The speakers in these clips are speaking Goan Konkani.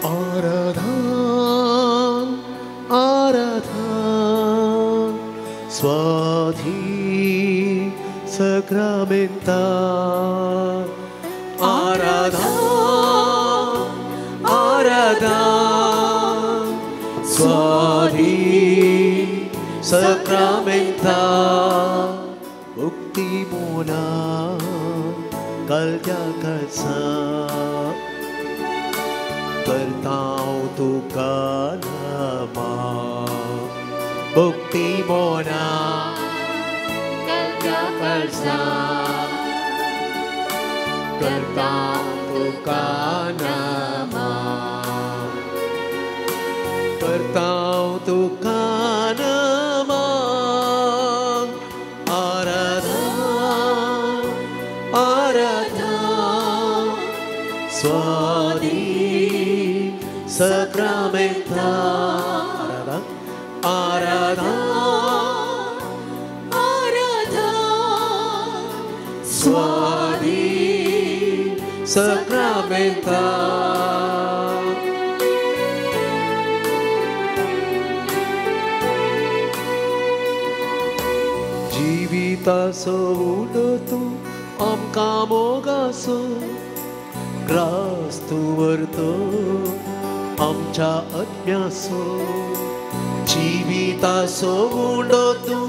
आराधन आराधन स्वाधी सक्रामेंता आराधन आराधन स्वाधी सक्रामेंता मुक्ती मोना कलत्या कळसा करताव तुका नमा मुक्ती मोना कलत्या कळसा करताव तुका नमा करताव तुका नमा आराधन आराधन स्वाधी सक्रामेंता आराधन आराधन आराधन स्वाधी सक्रामेंता जिविताचो उडो तूं आमकां मोगाचो ग्रास तूं व्हरतो आमच्या आत्म्याचो जिविताचो उडो तूं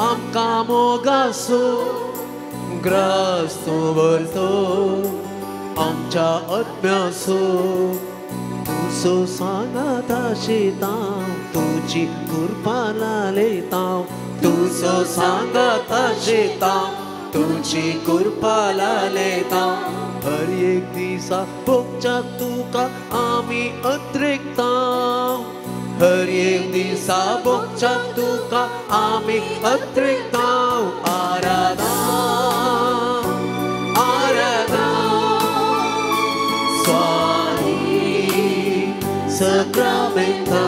आमकां मोगाचो ग्रास तूं व्हरतो आमच्या आत्म्याचो तुजो सांगाता शेतां तुजी कृपा लालयता तुजो सांगाता शेतां तुजी कृपा लालयता हर एक दिसा भोगच्याक तुका आमी अत्रेकता हर एक दिसा भोगच्याक तुका आमी अत्रेकता आराधन आराधन स्वामी सक्रामेंता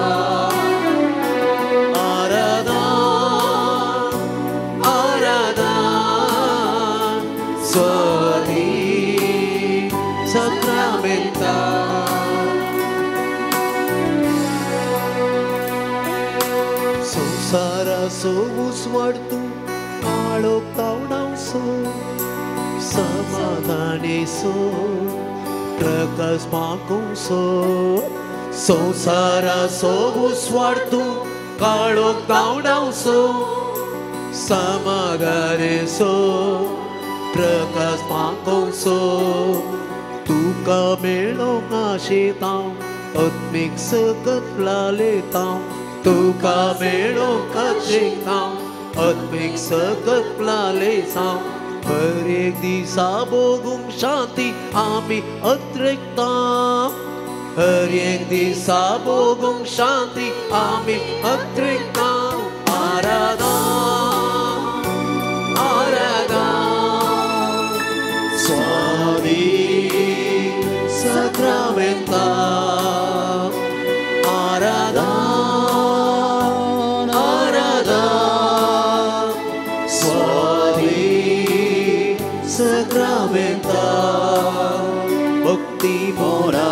आराधन आराधन स्वामी सक्रामेंता संवसाराचो उजवाड तूं काळोख तावडावचो समाधानेचो प्रकाश पाकोवचो संवसाराचो उजवाड तूं काळोख तावडावचो समाधानेचो प्रकाश पाकोवचो तुका मेळोंक आशेता आत्मीक सकत लालयता तुका मेळोंक आशेता आत्मीक सकत लालयता हर एक दिसा भोगूंक शांती आमी अत्रेकता हर एक दिसा भोगूंक शांती आमी अत्रेकता आराधन आराधन स्वामी सक्रामेंता आराधन आराधन स्वामी सक्रामेंता भक्ती मोना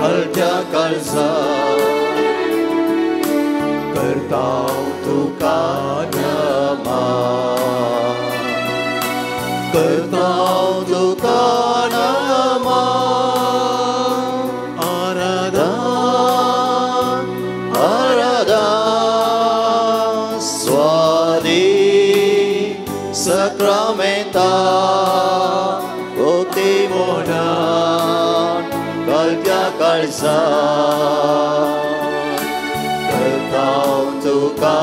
कलत्या कळसा करताव तुका नमा करताव तुका नमा आराधन आराधन स्वादी सक्रामेंता भक्ती मोना कलत्या कळसा करताव तुका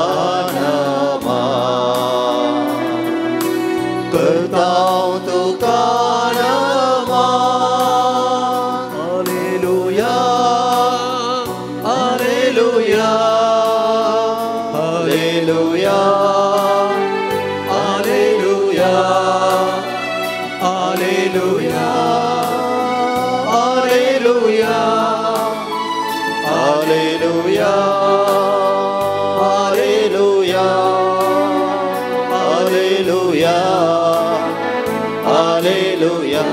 नमा करताव तुका नमा हालेलुया हालेलुया हालेलुया हालेलुया हालेलुया हालेलुया हालेलुया हालेलुया हालेलुया हालेलुया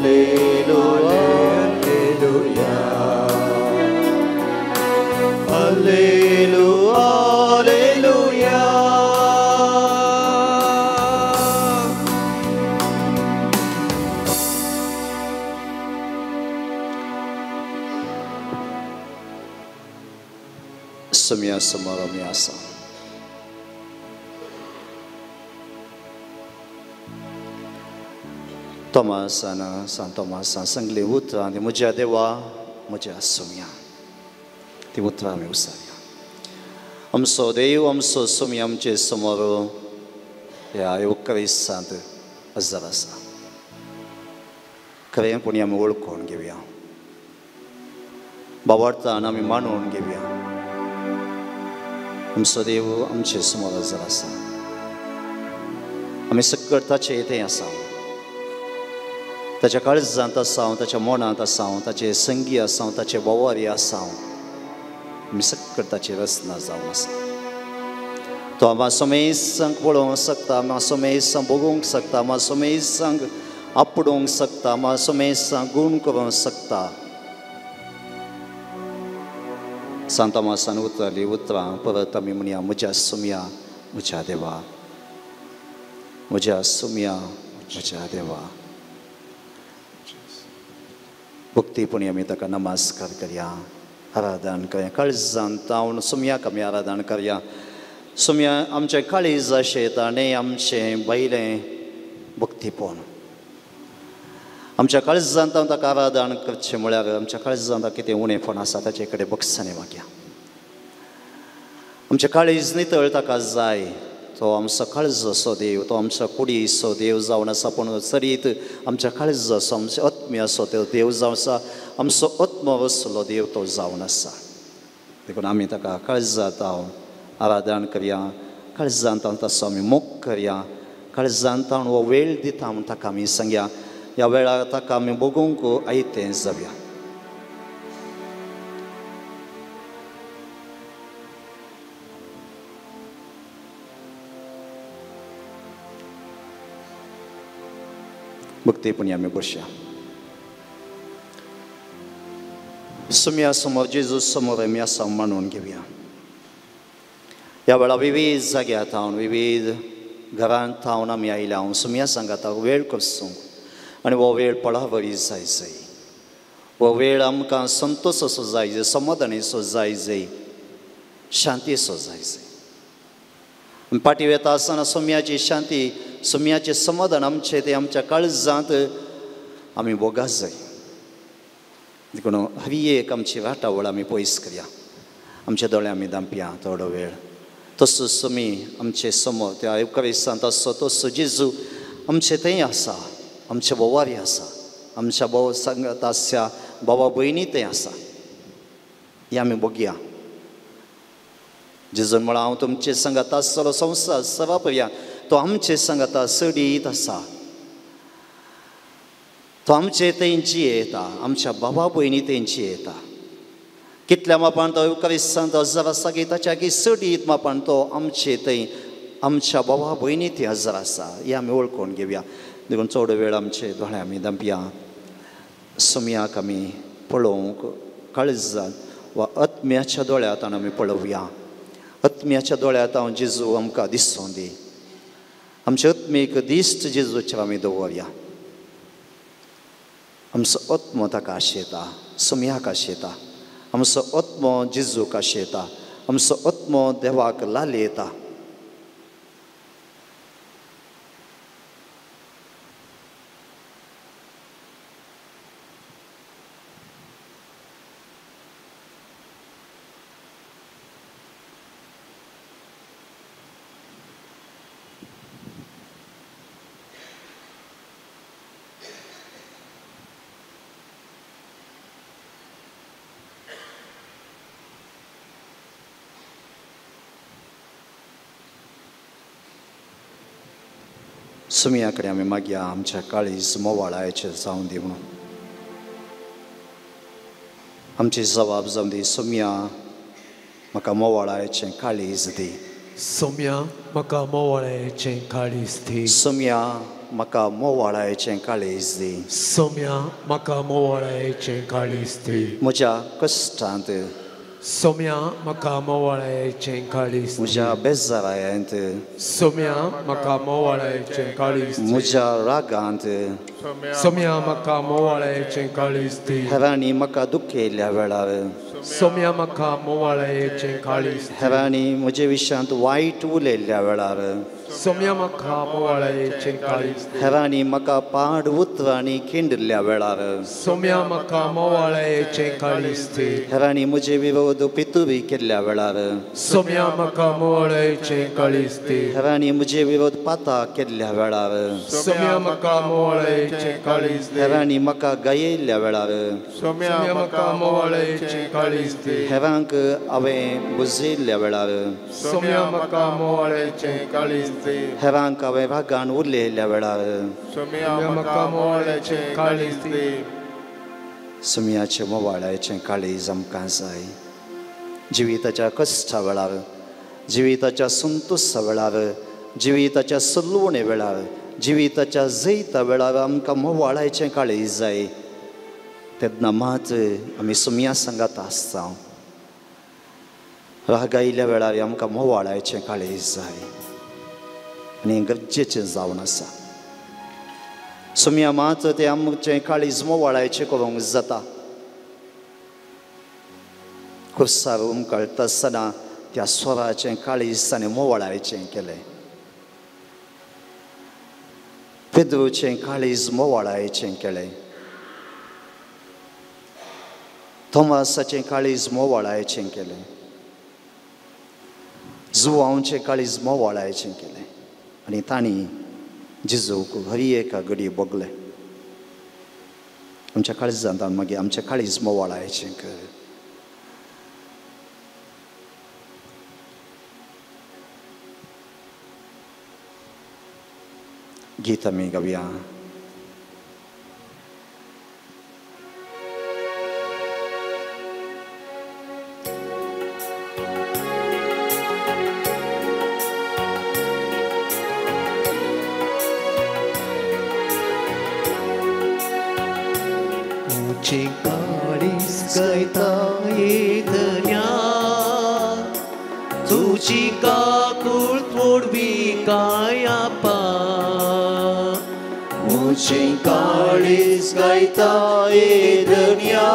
Hallelujah, Hallelujah, Hallelujah. सुम्या समोर आमी आसा. तोमासान सांत तोमासान सांगली उतरां ती म्हज्या देवा म्हज्या सुम्या, ती उतरां आमी उसारया. आमचो देव आमचो सुम्या आमचे समोर ह्या येवक्रिस्तांत हजर आसा. खरें पूण आमी वळखून घेवया, बाबार्थान आमी मानून घेवया. आमचो देव आमचे समोर हजर आसा. आमी सकट ताचे थंय आसा, ताच्या काळजांत आसा, ताच्या मनांत आसा, ताचे संगी आसा, ताचे बोवारी आसा. आमी सकट ताची रचना जावन आसा. तो आमकां समेसांक पळोवंक शकता, आमकां समेसांक भोगूंक शकता, आमकां समेसांक आपडोवंक शकता, आमकां समेसांक गूण करूंक शकता. सांत तोमासान उतरली उतरां परत आमी म्हणया, म्हज्या सुम्या म्हज्या देवा, म्हज्या सुम्या म्हज्या देवा. भक्तीपणी आमी ताका नमस्कार करया, आराधन करया. काळजान तावन सुम्याक आमी आराधन करया. सुम्या आमचें काळीज अशें ताणें आमचें भायलें भक्तीपण आमच्या काळजान तावन ताका आराधन करचें म्हळ्यार आमच्या काळजान कितें उणेपण आसा ताचे कडेन बगसांनी मागया. आमचें काळीज नितळ ताका जाय. तो आमचो काळजाचो देव, तो आमचो कुडीचो देव जावन आसा, पूण चरीत आमच्या काळजाचो आमचो आत्म्याचो तो देव जावन आसा. आमचो आत्मो वसलो देव तो जावन आसा. देखून आमी ताका काळजांत हांव आराधन करया, काळजांत हांव ताचो आमी मोग करया, काळजांत हांव हो वेळ दिता म्हूण ताका आमी सांगया. ह्या वेळार ताका आमी भोगूंक आयतें जावया. भक्तीपणी आमी बसया. सुम्या समोर जेजू समोर आमी आसा मानून घेवया. ह्या वेळार विवीध जाग्यार थावन विवीध घरांत थावन आमी आयल्या. हांव सुम्या सांगाता वेळ करसूंक आनी हो वेळ पळावरी जाय जाय, हो वेळ आमकां संतोश असो जाय जाय, समाधानीसो जाय जाय, शांतीसो जाय जाय. फाटीं वेता आसतना सुम्याची शांती, सुम्याचें समाधान आमचें तें आमच्या काळजांत आमी भोगा जाय. देखून हरी एक आमची वाटावळ आमी पयस करया, आमचे दोळे आमी दांपया थोडो वेळ. तसो सुमी आमचे समोर त्या येवक्रिस्तांत आसचो तसो जेजू आमचे थंय आसा, आमचे बोवारी आसा, आमच्या भाव सांगात आसच्या भावा भयणी थंय आसा. हें आमी भोगया. जेजून म्हळां हांव तुमचे सांगात आसतलो संवसार सवा पर्यंत. तो आमचे सांगाता सडीत आसा, तो आमचे तेंची येता, आमच्या बाबा भयणी तेंची येता. कितल्या मापान तो येवक्रिस्तांत हजर आसा की ताच्या की सडीत मापान तो आमचे थंय आमच्या बाबा भयणी थंय हजर आसा. हें आमी वळखून घेवया. देखून चड वेळ आमचे दोळे आमी दांपया. सुम्याक आमी पळोवंक काळजांत वा आत्म्याच्या दोळ्यांत आमी पळोवया. आत्म्याच्या दोळ्यांत हांव जेजू आमकां दिसूं दी. आमचे आत्मीक दिश्ट जेजूचेर आमी दवरया. आमचो आत्मो ताका आशेता, सुम्याक आशेता, आमचो आत्मो जेजूक आशेता, आमचो आत्मो देवाक लालयता. सुम्या कडेन आमी मागया आमच्या काळीज मोवाळायचें जावन दी म्हणून. आमची जबाब जावन दी, सुम्या म्हाका मोवाळायचें काळीज दी. सुम्या म्हाका मोवाळायचें काळीज दी. सुम्या म्हाका मोवाळायचें काळीज दी. सोम्या म्हाका मोवाळायचें काळीज दी. म्हज्या कश्टांत सोम्या म्हाका मोवाळायचें काळीज. म्हज्या बेजारायेंत सोम्या म्हाका मोवाळायचें काळीज. म्हज्या रागांत सोम्या म्हाका मोवाळायचें काळीज दी. हेरांनी म्हाका दुखयल्ल्या वेळार सोम्या म्हाका मोवाळायचें काळीज. हेरांनी म्हजे विशयांत वायट उलयल्ल्या वेळार सोम्या म्हाका मोवाळायचें काळीज. हेरांनी म्हाका पाड उतरांनी खिंडिल्ल्या वेळार सोम्या म्हाका मोवाळायचें काळीज दी. हेरांनी म्हजे विरोध पितुरी केल्ल्या वेळार सोम्या म्हाका मोवाळायचें काळीज दी. हेरांनी म्हजे विरोध पाता केल्ल्या वेळार सोम्या म्हाका मोवाळायचें काळीज दी. हेरांनी म्हाका गायिल्ल्या वेळार सोम्या म्हाका मोवाळायचें काळीज दी. हेरांक हांवें बुजयल्ल्या वेळार सोम्या म्हाका मोवाळायचें काळीज दी. हेरांक हांवें रागान उलयल्ल्या वेळार सोम्या म्हाका मोवाळायचें काळीज दी. सोम्याचें मोवाळायचें काळीज आमकां जाय. जिविताच्या कश्टा वेळार, जिविताच्या संतोसा वेळार, जिविताच्या सलवणे वेळार, जिविताच्या जैता वेळार आमकां मोवाळायचें काळीज जाय. तेन्ना मात आमी सोम्या सांगात आसता. रागायिल्ल्या वेळार आमकां मोवाळायचें काळीज जाय आनी गरजेचें जावन आसा. सोम्या मात तें आमचें काळीज मोवाळायचें करूंक जाता. कुर्सार उमकळटा आसतना त्या स्वराचें काळीज ताणें मोवाळायचें केलें. पेद्रूचें काळीज मोवाळायचें केलें. थोमासाचें काळीज मोवाळायचें केलें. जुवांवचें काळीज मोवाळायचें केलें. आनी तांणी जेजूक हरी एका घडी भोगलें. आमच्या काळजांत मागीर आमचें काळीज मोवाळायचें कर. गीत आमी गावया. तुझे काळीज गायता येतन्या, तुझी काकूळ थोडवी कायापा. तुझे काळीज गायता येतन्या,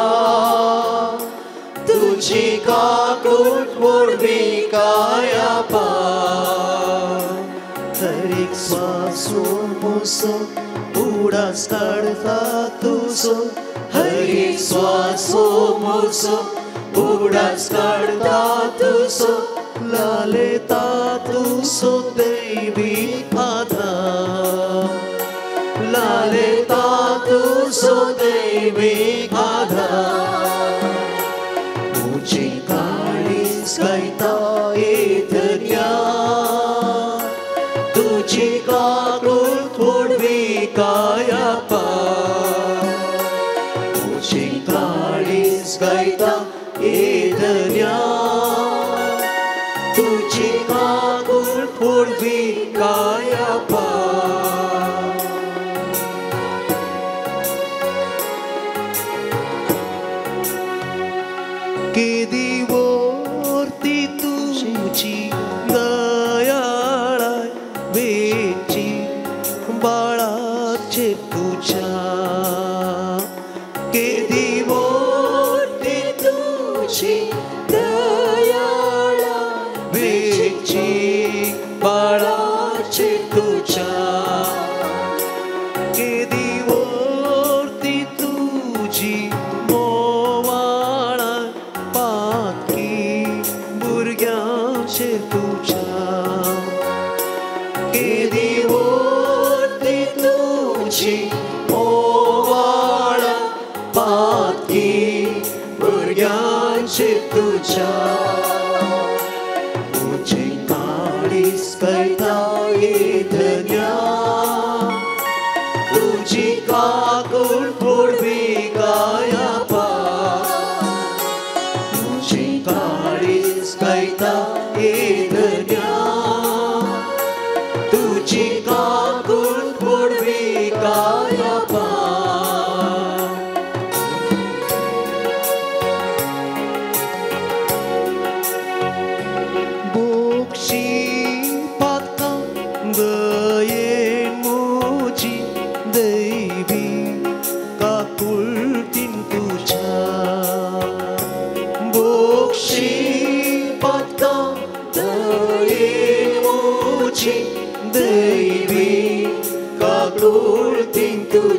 तुझी काकूळ थोडवी कायापा. हरेक स्वासो मुसो उडास काडता तुजो, हरी स्वासो मुसो उडास काडता तुजो, लालेता तुजो दैवी आधार, लालेता तुजो दैवी आधार. तुझे काळीज गायता येतन्या, तुझी काकूळ थोडवी कायापा. तुझे काळीज गायता येतन्या, तुझी काकूळ थोडवी कायापा. केदी वोर्ती तुझी दयाळाय वेची बाळाचे तुझ्या, केदी वोर्ती तुझी दयाळाय वेची बाळाचे तुझ्या, केदी वोर्ती तुझी मोवाळाय पातकी भुरग्यांचे तुझ्या, केदी वोर्ती तुझी मोवाळाय पातकी भुरग्यांचे तुझ्या. तुझे काळीज गायता येतन्या, तुझी काकूळ थोडवी कायापा. तुझे काळीज गायता येतन्या, तुझी काकूळ थोडवी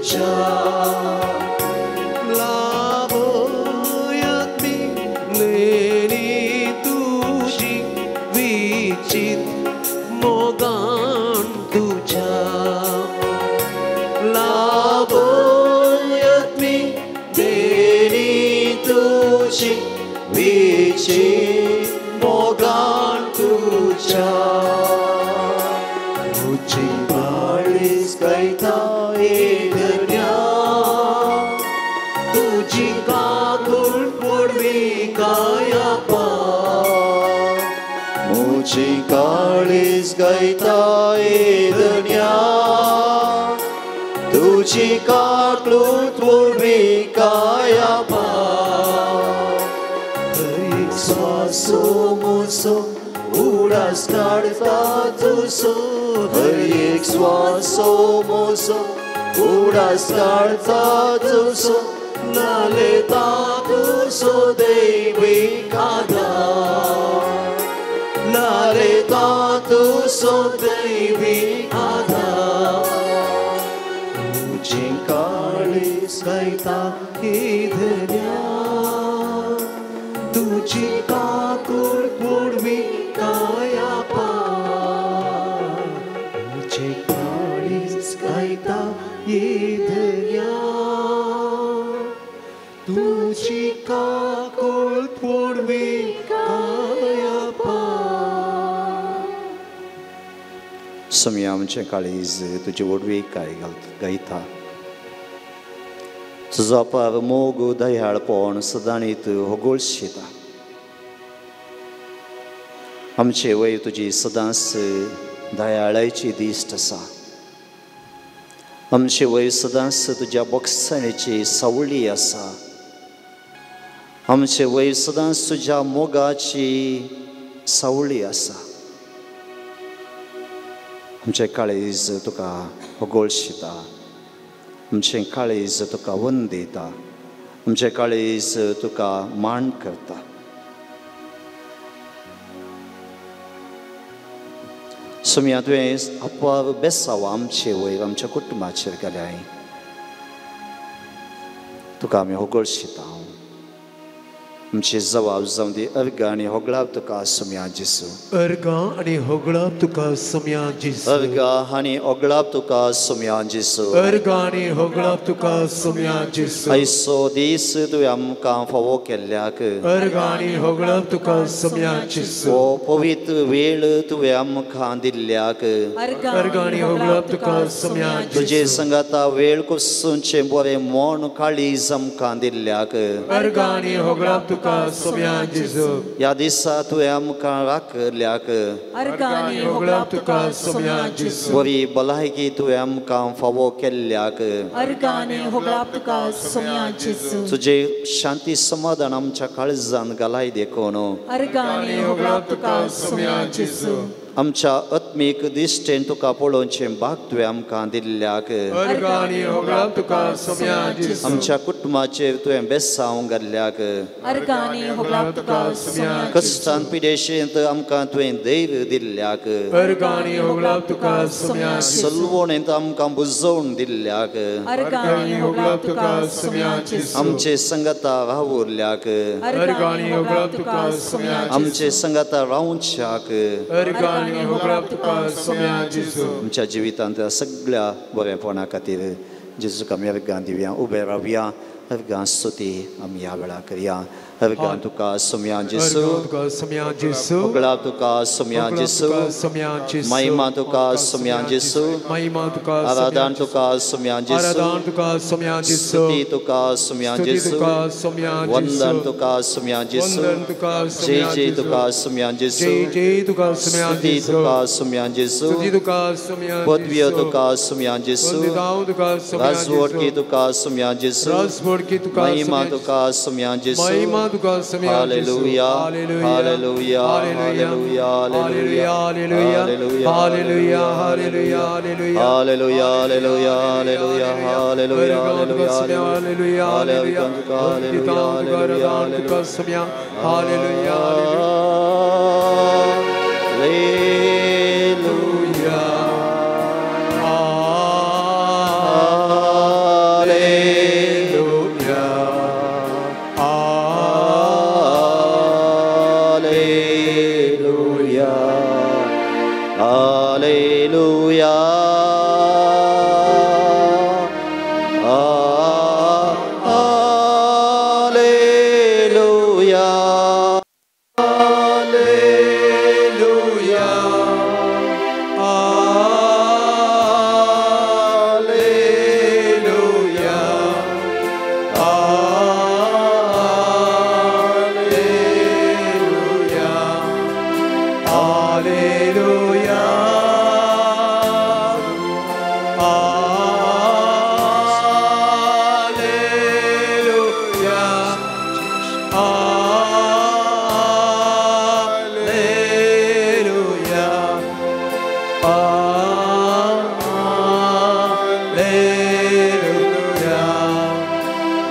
तुझ्या लाभयत मी लेणी तुजी विचित मोगान तुझ्या लाभयत मी देणी तुजी विचित मोगान तुझ्या तुझी काळीज गायता धन्या तुझी काकूळ पुर्विकाया पा मुझी काळीज गायता धन्या तुझी काकूळ पुर्विकाया पा एक श्वासो मुसो उडास काडता तुसो हर एक श्वासो मोसो उडास काडता तुसो लालेता तुसो दैवीक आधार लालेता तुसो दैवीक आधार तुझी काळीज गायता धन्या तुझी काकूळ पुर्विकाया पा तुझी काळीज गायता धन्या तुझी काकूळ पुर्विकाया पा. समी आमचें काळीज तुजी व्हडवीकाय गायता तुजो अपार मोग दयाळपण सदांच होगोळशिता आमचे वय तुजी सदांच दयाळायची दिश्ट आसा आमचे वय सदांच तुज्या बोगसाणेची सावळी आसा आमचे वय सदांच तुज्या मोगाची सावळी आसा आमचें काळीज तुका होगोळशिता आमचें काळीज तुका वंदिता आमचें काळीज तुका मान करता. सोम्या तुवें अपार बेसाव आमचे वयर आमच्या कुटुंबाचेर गेल्याय तुका आमी होगोळशिता आमची जबाब जावं दी अर्गां आनी होगळाप तुका सोम्या जेसू अर्गां आनी होगळाप तुका सोम्या जेसू अर्गां आनी होगळाप तुका सोम्या जेसू अर्गां आनी होगळाप तुका सोम्या जेसू आयचो दीस तुवें आमकां फावो केल्ल्याक अर्गां आनी होगळाप तुका सोम्या जेसू हो पवित्र वेळ तुवें आमकां दिल्ल्याक अर्गां आनी होगळाप तुका सोम्या जेसू तुजे संगाता वेळ कोसूंचें बरें मोन काळीज आमकां दिल्ल्याक अर्गां आनी होगळाप तुका सोम्या जेसू ह्या दिसा तुवें आमकां राखल्याक अर्गां आनी होगळाप तुका सोम्या जेसू बरी भलायकी तुवें आमकां फावो केल्ल्याक अर्गां आनी होगळाप तुका सोम्या जेसू तुजें शांती समाधान आमच्या काळजान घालाय देखून अर्गां आनी होगळाप तुका सोम्या जेसू आमच्या आत्मीक दिश्टेन तुका पळोवचें भाग तुवें आमकां दिल्ल्याक अर्गां आनी होगळाप तुका सोम्या जेसू आमच्या कुटुंबाचेर तुवें बेसांव घाल्ल्याक अर्गां आनी होगळाप तुका सोम्या कश्टान पिडेशेंत आमकां तुवें धैर्य दिल्ल्याक अर्गां आनी होगळाप तुका सोम्या जेसू सलवणेंत आमकां बुजोवन दिल्ल्याक अर्गां आनी होगळाप तुका सोम्या जेसू आमचे संगता रावुरल्याक अर्गां आनी होगळाप तुका सोम्या जेसू आमचे संगता रावच्याक अर्गां आनी होगळाप तुका सोम्या जेसू. आमच्या जिवितांत सगळ्या बरेपणा खातीर जेजूक आमी अर्गां दिवया उबे रावया अर्गां स्तुती आमी ह्या वेळार करया. अर्गां तुका सोम्या जेसू तुका सोम्या जेसू होगळाप तुका सोम्या जेसू सोम्या जेसू महिमा तुका सोम्या जेसू महिमा तुका आराधन तुका सोम्या जेसू आराधन तुका सोम्या जेसू स्तुती तुका सोम्या जेसू तुका सोम्या वंदन तुका सोम्या जेसू वंदन तुका जय जय तुका सोम्या जेसू जय जय तुका सोम्या स्तुती जेसू तुका सोम्या जेसू स्तुती तुका सोम्या पदव्यो तुका सोम्या जेसू वंदितांव तुका सोम्या राजवटकी तुका सोम्या जेसू राजवटकी तुका महिमा तुका सोम्या जेसू महिमा तुका सोम्या हालेलुया हालेलुया हालेलुया हालेलुया हालेलुया हालेलुया हालेलुया हालेलुया हालेलुया हालेलुया हालेलुया हालेलुया हालेलुया हालेलुया हालेलुया तुका सोम्या हालेलुया हालेलुया.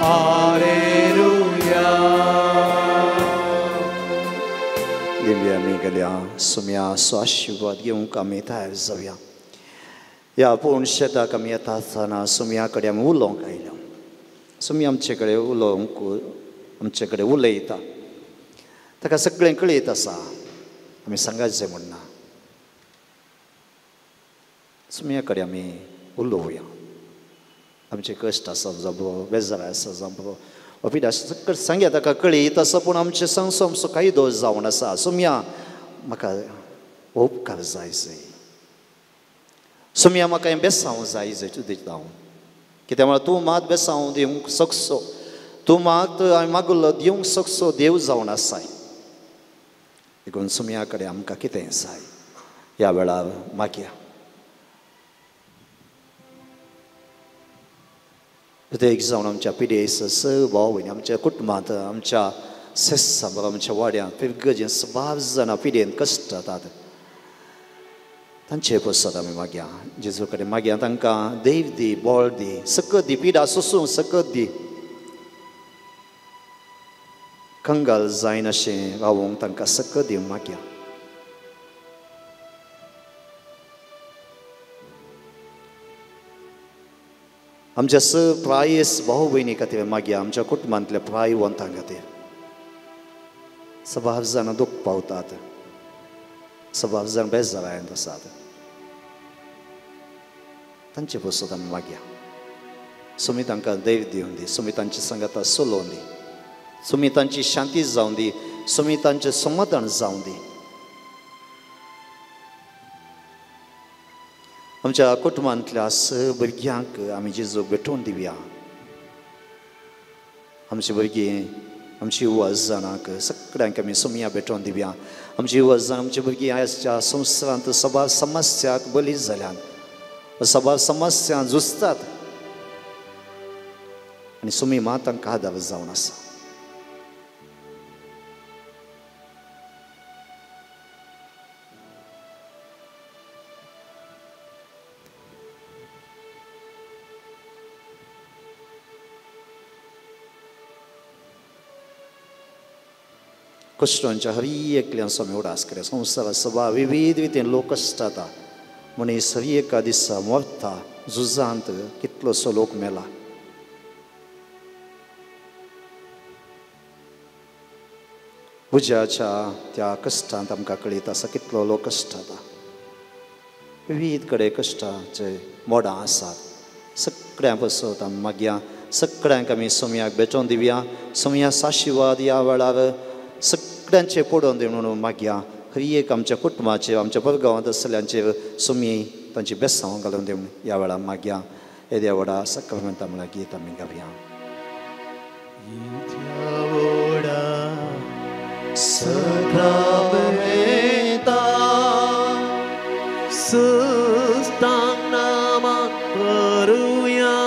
आलेलुया. दिव्या आमी गेल्या सुम्या आशिर्वाद घेवंक आमी तयार जावया. ह्या पूण शेताक आमी येता आसतना सुम्या कडेन आमी उलोवंक आयल्या. सुमी आमचे कडेन उलोवंक आमचे कडेन उलयता, ताका सगळें कळयत आसा. आमी सांगाचें म्हणना, सुम्या कडेन आमी उलोवया. आमचे कश्ट आसा जावं, बेजार आसा जावं, पिडा सगळें सांगया, ताका कळयत आसा. पूण आमचे सांगसो आमचो कांय दोश जावन आसा. सुम्या म्हाका उपकार जाय जाय, सुम्या म्हाका हें बेसांव जाय जाय तुजें हांव कित्याक म्हळ्यार तूं मात बेसांव दिवंक शकसो, तूं मात हांवें मागलो दिवंक शकसो देव जावन आसाय. देखून सुम्या कडेन आमकां कितें जाय ह्या वेळार मागया. एक जावन आमच्या पिडेस स भाव भयणी आमच्या कुटुंबांत, आमच्या सेसांबर, आमच्या वाड्यांत फिरगजेन सबार जाणां पिडेन कश्ट जातात, तांचे पसत आमी मागया. जेजू कडेन मागया तांकां देव दी, बळ दी, सकत दी, पिडा सोसूंक सकत दी, कंगाल जायनाशें रावूंक तांकां सकत दी मागया. आमच्या स प्रायस भाव भयणी खातीर मागया, आमच्या कुटुंबांतल्या प्रायवंतां खातीर. सबार जाणां दुख पावतात, सबार जाण बेजारायत आसात, तांचे पसत आमी मागया. सुमी तांकां दैव दिवन दी, सुमी तांची सांगाता सोलोवन दी, सुमी तांची शांती जावन दी, सुमी तांचें समाधान जावन दी. आमच्या कुटुंबांतल्या स भुरग्यांक आमी जेजूक भेटोवन दिवया. आमची भुरगीं, आमची युवा जाणांक सगळ्यांक आमी सुमया भेटोवन दिवया. आमची युवा जाण, आमची भुरगीं आयच्या संवसारांत सबार समस्याक बली जाल्यान, सबार समस्या झुजतात आनी सुमी मात तांकां आदार जावन आसा. कश्टांच्या हरी एकल्यान स्वामी उडास करे. संवसारा सभा विविध रितीन लोक कश्टाता, मनीस हरी एका दिसा मरता, झुजांत कितलोसो लोक मेला. उज्याच्या त्या कश्टांत आमकां कळीत आसा कितलो लोक कश्टाता, विविध कडेन कश्टाचे मोडां आसात. सगळ्यां पसत आमी मागया, सगळ्यांक आमी सोमयाक भेटोवन दिवया. सोमया आशिर्वाद ह्या वेळार सगळ्यांचे पडोवन दी म्हणून मागया. हरी एक आमच्या कुटुंबाचेर, आमच्या परगांवांत आसल्यांचेर सुमी तांची बेसांव घालून दिवन ह्या वेळार मागया. येद्या व्हडा सक्रामेंता म्हळ्यार गीत आमी गावया. सक्रामेंता सुस्तांग नामाक करुया,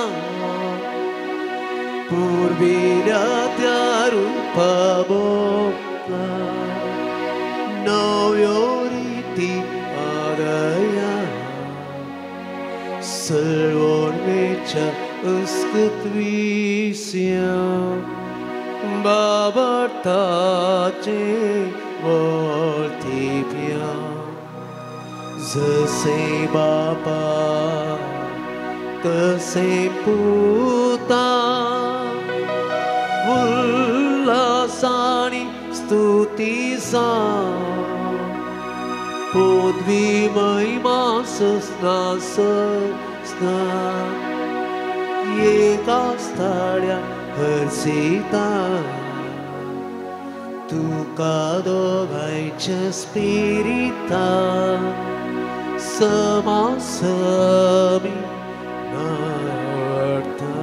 पुर्विल्या त्या रुपा नव्यो रिती आदया, सर्वोर्मेच्या उस्कत विस्या, बाबर्ताचे वळथिप्या, जसे बापा तसे पुता, उल्लासानी स्तुतीसा, पदवी महिमा सस्ना सस्ना, एका स्थाळ्या हर्षिता, तुका दोगांयच्या स्पिरिता, समासमी नाडता.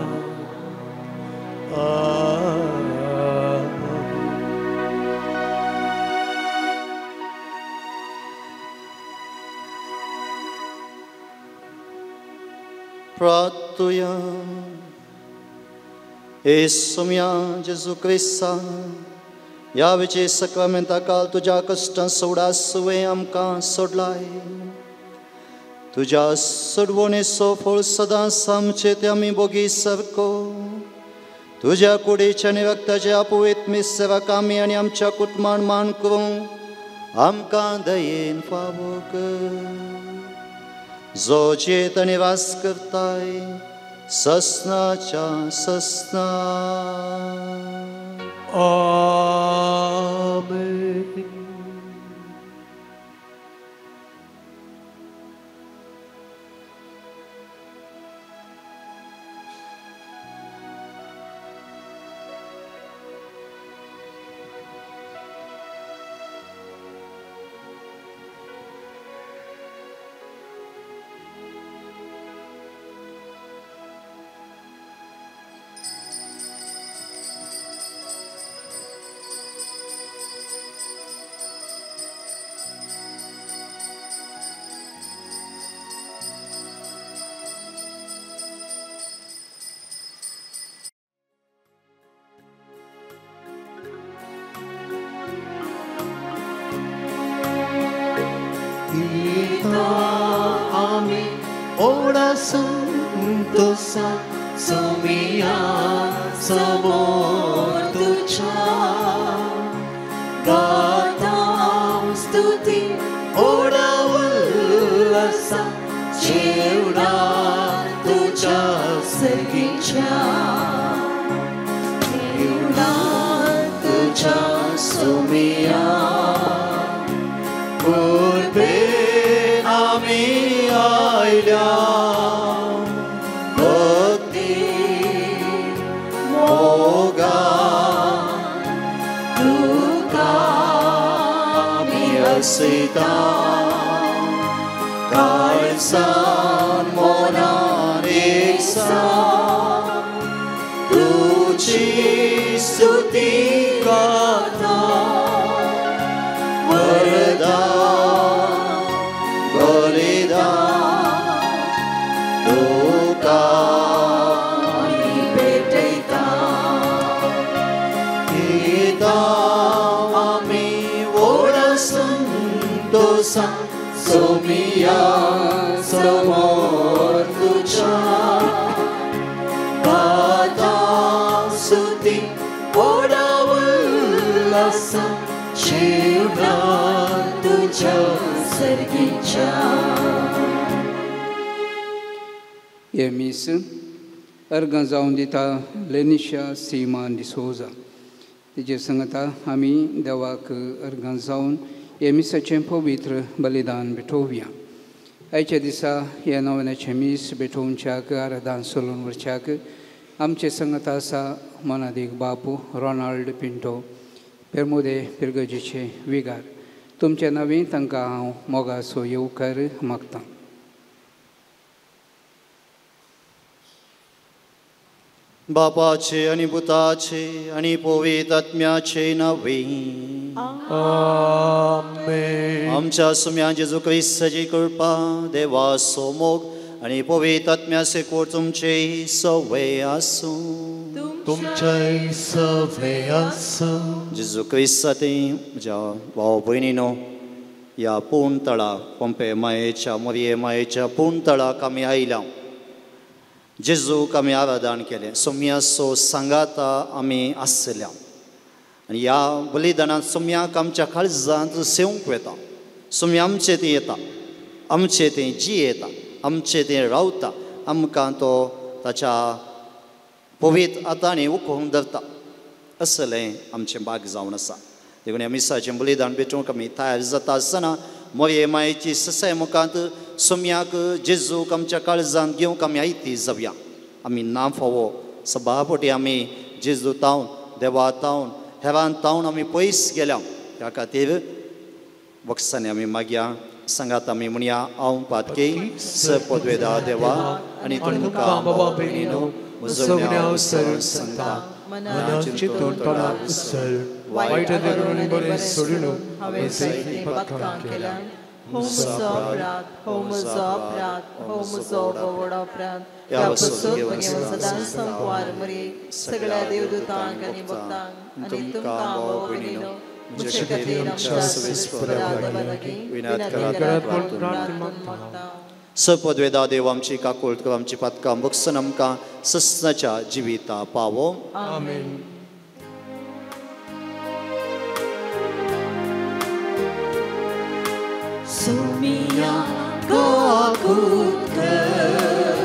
प्रार्थुया. येसुम्या जेजू क्रिस्ता ह्या विचे सक्रामेंता काल तुज्या कश्टां सोडा सुवें आमकां सोडलाय. तुज्या सोडवणेचो फळ सदांच आमचे ते आमी बोगी सारको तुज्या कुडीच्या आनी रक्ताच्या आपुवीत मिस्सराक आमी आनी आमच्या कुटुंबान मान करूंक आमकां दयेन फावो कर. जो जेत आनी वास करताय ससनाच्या ससना. आमेन. संतोषा सुमिया समोर तुझ्या गाता स्तुती ओडा उल्लासा जेवढा तुझ्या सगीच्या एवढा तुझ्या सुमिया कुर्बेन आमी आयल्या सीता काळसान मोनान एकसान तुजी स्तुती गाता वरदा बलिदान तुका आमी भेटयता गीता आमी व्हड संतोषा सोमिया समोर तुझ्या गाता स्तुती ओडा उल्लासा जेवढा तुझ्या सर्गीच्या. हे मीस अर्गां जावन दिता लेनिशा सीमा डिसोजा. तिजे संगता आमी देवाक अर्गां जावन हे मिसाचें पवित्र बलिदान भेटोवया. आयच्या दिसा ह्या नव्याचें मीस भेटोवच्याक आराधन सोलून व्हरच्याक आमचे संगत आसा मोनादीक बापू रोनाल्ड पिंटो पेरमुदे पिरगजीचे विगार. तुमचे नवीन तांकां हांव मोगाचो येवकार मागतां. बापाचे आनी पुताचे आनी पवित्र आत्म्याचे नावे. आमेन. आमच्या सुम्या जेजू क्रिस्ताची कृपा देवाचो मोग आनी पवित्र आत्म्याचे कोर तुमचे सवे आसूं. तुमचेय सवे आसूं. जेजू क्रिस्ताते म्हज्या भाव भयणीनो ह्या पूर्ण तळाक पोंपे मायेच्या मोरये मायेच्या पूर्ण तळाक आमी आयल्या. जेजूक आमी आराधन केलें सोम्याचो सांगाता आमी आसल्या आनी ह्या बलिदानांत सोम्याक आमच्या काळजांत सेवंक वेता. सोम्या आमचे तें येता आमचे तें जियेता आमचे तें रावता आमकां तो ताच्या पवित्र हातांनी उखोवन धरता असलें आमचें भाग जावन आसा. देखून ह्या मिसाचें बलिदान भेटोवंक आमी तयार जाता आसतना मोरये मायेची ससाय मुखांत सोम्याक जेजूक आमच्या काळजांत घेवंक आमी आयती जावया. आमी ना फावो सभापटी आमी जेजू तावन देवा तावन हेरान तावन आमी पयस गेल्या. ह्या खातीर बक्षांनी आमी मागया सांगात आमी म्हणया हांव पातकी स पदवेदा देवा आनी तुमकां बाबा भयणीनो सांगता मनाची तोंड वायट बरें सोडून हांवें पथकां केल्या. हो म्हजो अपराध, हो म्हजो अपराध, हो म्हजो व्हड अपराध. ह्या पसून म्हगे सदां संपवार मरे सगळ्या देवदूतांक आनी भक्तांक आनी तुमकां भाव भयणीनो म्हजे खातीर आमच्या सवेस्परा देवा लागीं विनंती करात म्हूण प्रार्थना मागता. सपदवेदा देव आमची काकुळट कर, आमची पातकां बगसून आमकां सस्नाच्या जिविता पावो. आमेन. सुमिया काकुत कर,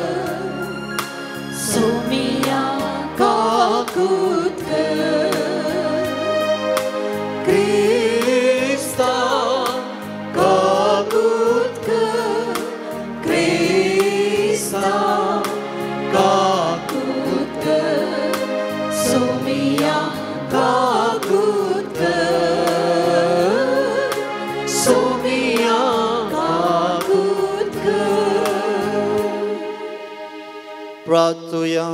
सुमिया काकुत कर, क्रिस्ता काकुत कर, क्रिस्ता काकुत कर, सुमिया काकुत कर, सुमिया काकुत कर. प्रार्थुया.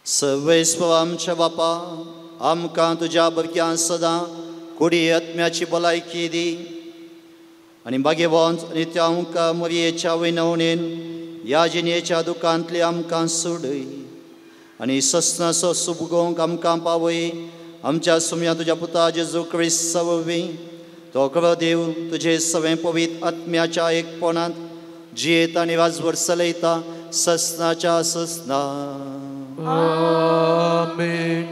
सर्वेस्पर आमच्या बापा, आमकां तुज्या भुरग्यां सदां कुडी आत्म्याची भलायकी दी आनी भाग्यवंत आनी त्या आमकां मरयेच्या विनवणेन ह्या जिणेच्या दुकांतली आमकां सोडय आनी सस्नाचो सुबगोवंक आमकां पावय. आमच्या सुम्या तुज्या पुता जेजू क्रिस्ता वरवीं तो खरो देव तुजे सवें पवित्र आत्म्याच्या एकपणांत जियेता आनी राजवट चलयता सस्नाच्या सस्ना. आमेन.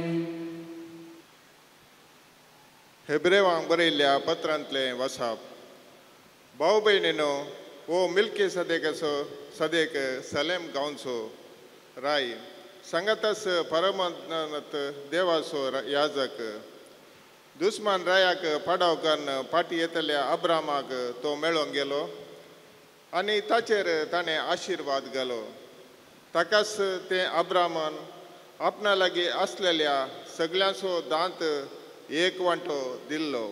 हेब्रेवांक बरयल्ल्या पत्रांतलें वसाप. भाव भयणीनो, हो मिल्की सदेकाचो सदेक सलेम गांवचो राय सांगातास परमनाथ देवाचो याजक दुस्मान रायाक पाडाव करून फाटी येतल्या अब्रामाक तो मेळोंक गेलो आनी ताचेर ताणें आशिर्वाद घालो. ताकाच तें अब्रामान आपणा लागीं आसलेल्या सगळ्यांचो दांत एक वांटो दिल्लो.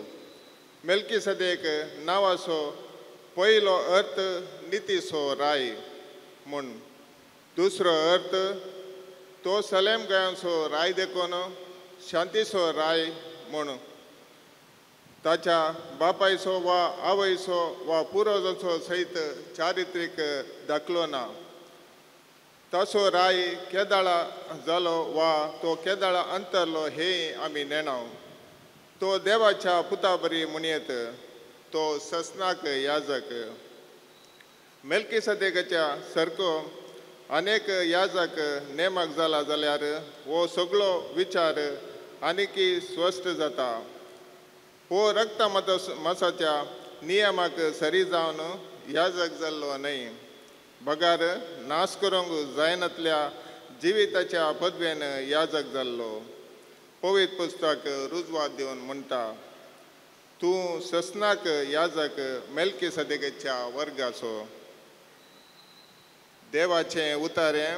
मेल्की सदेक नांवाचो पयलो अर्थ नितीचो राय म्हूण, दुसरो अर्थ तो सलेम गायांचो राय देखून शांतीचो राय म्हूण. ताच्या बापायचो वा आवयचो वा पुर्वजांचो सयत चारित्रीक दाखलो ना. ताचो राय केदाळा जालो वा तो केदाळा अंतरलो हें आमी नेणाव. तो देवाच्या पुता बरी म्हणयेत, तो सस्नाक याजक. मेल्की सदेकाच्या सारको अनेक याजक नेमक जाला जाल्यार हो सगळो विचार आनीकी स्पश्ट जाता. हो रक्त मासाच्या नियमाक सरी जावन याजक जाल्लो न्हय, बगार नाश करूंक जायनातल्या जिविताच्या पदवेन याजक जाल्लो. पवित्र पुस्तक रुजवात दिवन म्हणटा, तूं सस्नाक याजक मेल्की सदेकाच्या वर्गाचो. देवाचें उतारें,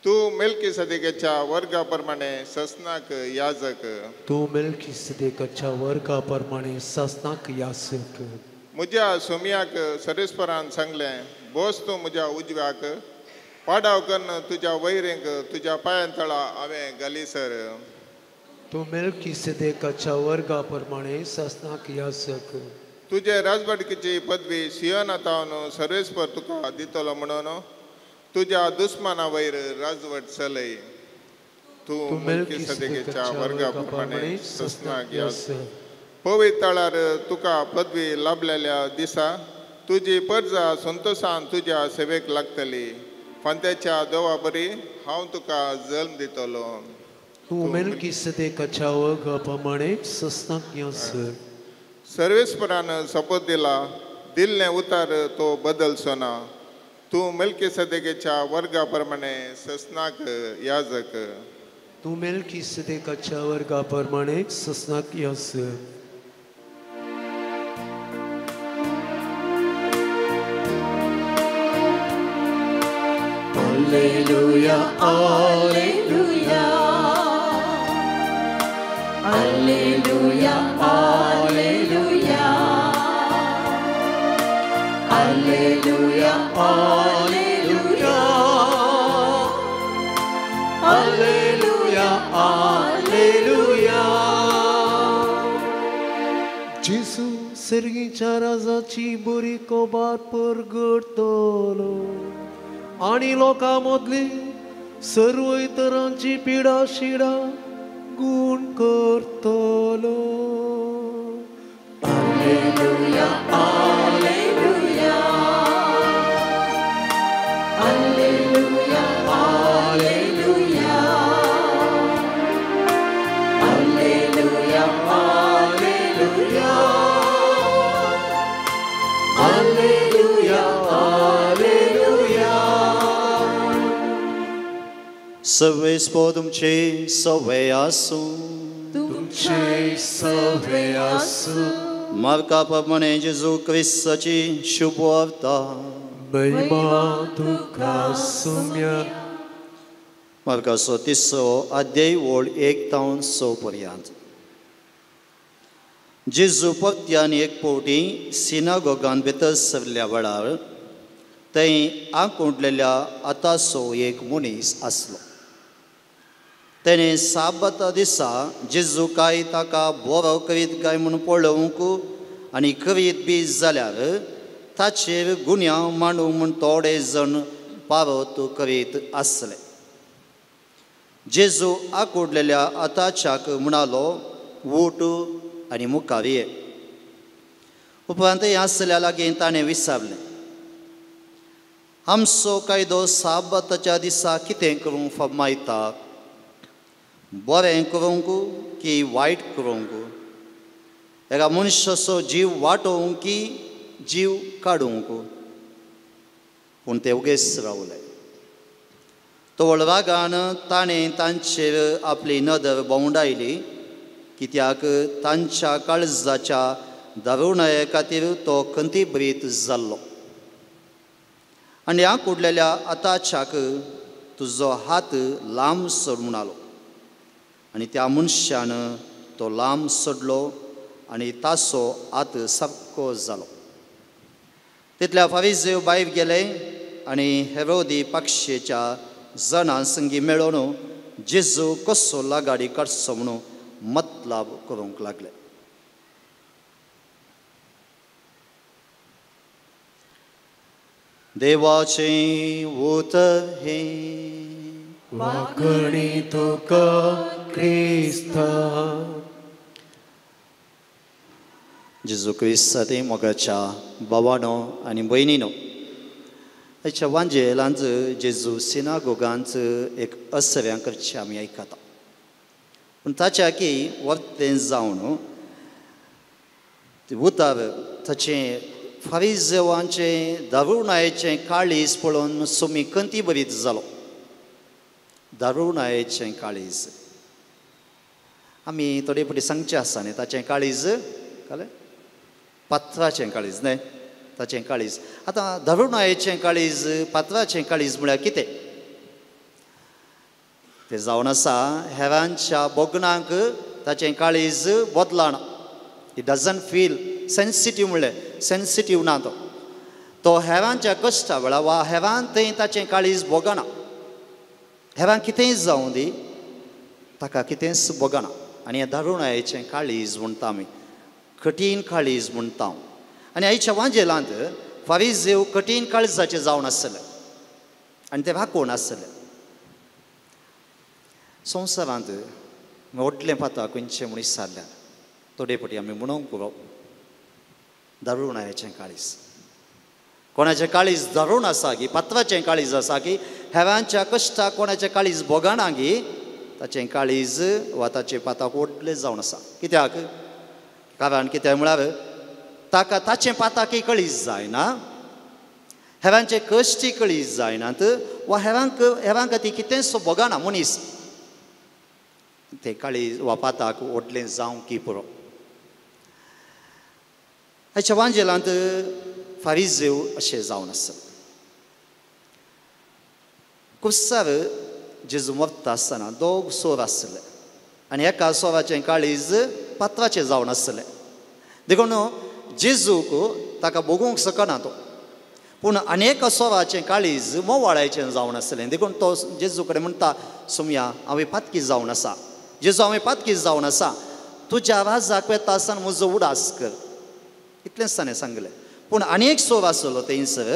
तूं मेल्की सदेकाच्या वर्गा प्रमाणे सस्नाक याजक. तूं मेल्की सदेकाच्या वर्गा प्रमाणे सस्नाक याजक. म्हज्या सोम्याक सरेस्परान सांगलें, बोस तूं म्हज्या उजव्याक, पाडाव कन्न तुज्या वैरेंक तुज्या पांयां तळा हांवें घालीसर. तूं मेल्की सदेकाच्या वर्गा प्रमाणे सस्नाक याजक. तुजे राजवटकीची पदवी सियोना तावन सर्वेस्पर तुका दितलो म्हणून तुज्या दुस्माना वयर राजवट चलय. तूं मेल्की सदेकाच्या वर्गा प्रमाणे सस्नाक याजक. पवित्र तळार तुका पदवी लाभलेल्या दिसा तुजी परजा संतोशान तुज्या सेवेक लागतली. फांत्याच्या देवा बरी हांव तुका जल्म दितलो. तूं मेल्की सदेकाच्या वर्गा प्रमाणे सस्नाक याजक. सर्वेस्परान सोपत दिला, दिल्लें उतार तो बदलचो ना. तूं मेल्की सदेकाच्या वर्गा प्रमाणे सस्नाक याजक. तूं मेल्की सदेकाच्या वर्गा प्रमाणे सस्नाक याजक. Alleluia, Alleluia, Alleluia, Alleluia, Alleluia, Alleluia, Alleluia, Alleluia. जेजू सर्गीच्या राजाची बरी खबर परगटतलो आनी लोकां मदली सर्व तरांची पिडा शिडा गुण करतलो. Alleluia, alleluia, alleluia, alleluia, alleluia, alleluia, alleluia, alleluia. सर्वेस्पो तुमचे सवे आसूं, तुमचे सवे आसूं. मार्का प्रमाणे जेजू क्रिस्ताची शुभवार्ता. महिमा तुका सुम्या. मार्काचो 3 अध्याय ओळ 1 तावन 6 पर्यंत. जेजू परत्यान एक फावटी सिनागोगान भितर सरल्या वेळार थंय आंकुडलेल्या आतासो एक मनीस आसलो. तेणें साबाता दिसा जेजू काय ताका बरो करीत काय म्हूण पळोवंक आनी करीत बी जाल्यार ताचेर गुन्यांव मांडूंक म्हूण थोडे जण पारत करीत आसले. जेजू आकुडलेल्या आताच्याक म्हणालो, उठ आनी मुखार ये. उपरांत आसल्या लागीं ताणें विचारलें, आमचो कायदो साबाताच्या दिसा कितें करूंक फर्मायता, बरें करूंक की वायट करूंक, एका मनशाचो जीव वाटोवंक की जीव काडूंक? पूण ते उगेच रावले. तवळ रागान ताणें तांचेर आपली नदर भोंवडायली, कित्याक तांच्या काळजाच्या दारुणाये खातीर तो खंतीभरीत जाल्लो. आनी आंकुडलेल्या आताच्याक तुजो हात लांब सोड म्हणालो. आनी त्या मनशान तो लांब सोडलो आनी ताचो हात सारको जालो. तितल्या फारीजेव भायर गेले आनी हेरोदी पक्षेच्या जाणां संगी मेळोवन जेजू कसो लागाडी काडचो म्हणून मतलब करूंक लागले. देवाचें उतर हें. वाकणी तुका क्रिस्ता. जेजू क्रिस्ताचे मोगाच्या भावानो आनी भयणीनो, हाच्या वांजेलांत जेजू सिनागोगांत एक असऱ्यां करचें आमी आयकता. पूण ताच्या की वर्तें जावन उतार ताचें फारीजेवांचें दारुणायेचें काळीज पळोवन सोमी खंती बरीत जालो. दारुणायेचें काळीज आमी थोडे फावटी सांगचें आसा न्ही, ताचें काळीज कळ्ळें, पात्राचें काळीज न्हय, ताचें काळीज. आतां दारुणायेचें काळीज, पात्राचें काळीज म्हळ्यार कितें? तें जावन आसा हेरांच्या भोगणांक ताचें काळीज बदलना. It doesn't feel sensitive, म्हणलें सेन्सिटीव ना तो. तो हेरांच्या कश्टा वेळार वा हेरान थंय ताचें काळीज भोगना. हेरांक कितेंय जावं दी, ताका कितेंच भोगना. आनी हें दारुणायेचें काळीज म्हणटा आमी, कठीण काळीज म्हणटा. आनी आयच्या वांजेलांत फारीजेव कठीण काळजाचे जावन आसले आनी ते वाकोवन आसले. संवसारांत व्हडलें पाता खंयचें म्हूण विचारल्यार थोडे फावटी आमी म्हणूंक पुरो, दारुणायेचें काळीज. कोणाचें काळीज दारूण आसा की, पात्राचें काळीज आसा की, हेरांच्या कश्टाक कोणाचें काळीज भोगना की, ताचें काळीज वा ताचें पाताक व्हडलें जावन आसा. कित्याक? कारण कित्याक म्हळ्यार ताका ताचें पाताकय कळीज जायना, हेरांचे कश्टय कळीज जायनात, वा हेरां खातीर कितेंच भोगना मनीस, तें काळीज वा पाताक व्हडलें जावं की पुरो. हाच्या वांजेलांत फारीजेव अशें जावन आसा. कुसार जेजू मरता आसतना दोग सोर आसले आनी एका सोराचें काळीज पात्राचें जावन आसलें. देखून जेजूक ताका भोगूंक शकना तो. पूण आनी एका सोराचें काळीज मोवाळायचें जावन आसलें. देखून तो जेजू कडेन म्हणटा, सोमया हांवें पातकी जावन आसा, जेजू हांवें पातकी जावन आसा, तुज्या राजाक वेता आसतना म्हजो उडास कर. इतलेंच ताणें सांगलें. पूण आनी एक सोर आसलो थंयसर,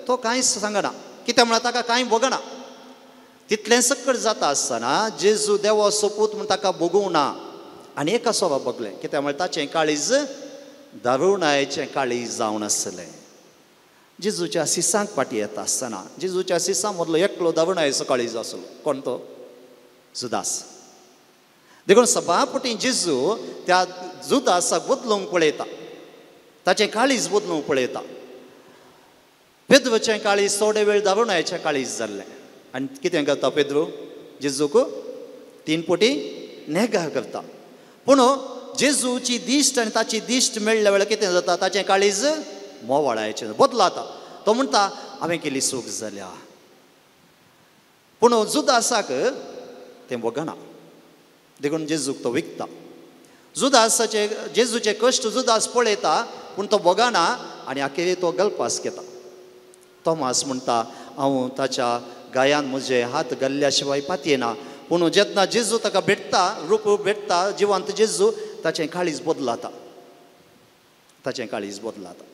तो कांयच सांगना. कित्याक म्हळ्यार ताका कांय भोगना. तितलें सकट जाता आसतना जेजू देवा सोपूत म्हूण ताका भोगूंक ना. आनी एका सोरा भोगलें. कित्याक म्हळ्यार ताचें काळीज दारुणायचें काळीज जावन आसलें. जेजूच्या सिसांक फाटी येता आसतना जेजूच्या सिसां मदलो एकलो दारुणायचो काळीज आसलो. कोण तो? जुदास. देखून सभापटी जेजू त्या जुदासाक बदलूंक पळयता, ताचें काळीज बदलूंक पळयता. पेद्रूचें काळीज थोडे वेळ दारुणायचें काळीज जाल्लें आनी कितें करता पेद्रू? जेजूक 3 पटी नेगार करता. पूण जेजूची दिश्ट आनी ताची दिश्ट मेळ्ळ्या वेळार कितें जाता? ताचें काळीज मोवाळायचें बदलाता. तो म्हणटा हांवें केली चूक जाल्या. पूण जुदासाक तें बगना, देखून जेजूक तो विकता. जुदासाचे जेजूचे कश्ट जुदास पळयता पूण तो बगना आनी अखेर तो गल्पास घेता. तोमास म्हणटा हांव ताच्या गायान म्हजे हात घाल्ल्या शिवाय पातयेना. पूण जेन्ना जेजू ताका भेटता, रूप भेटता जिवंत जेजू, ताचें काळीज बदलाता, ताचें काळीज बदलाता.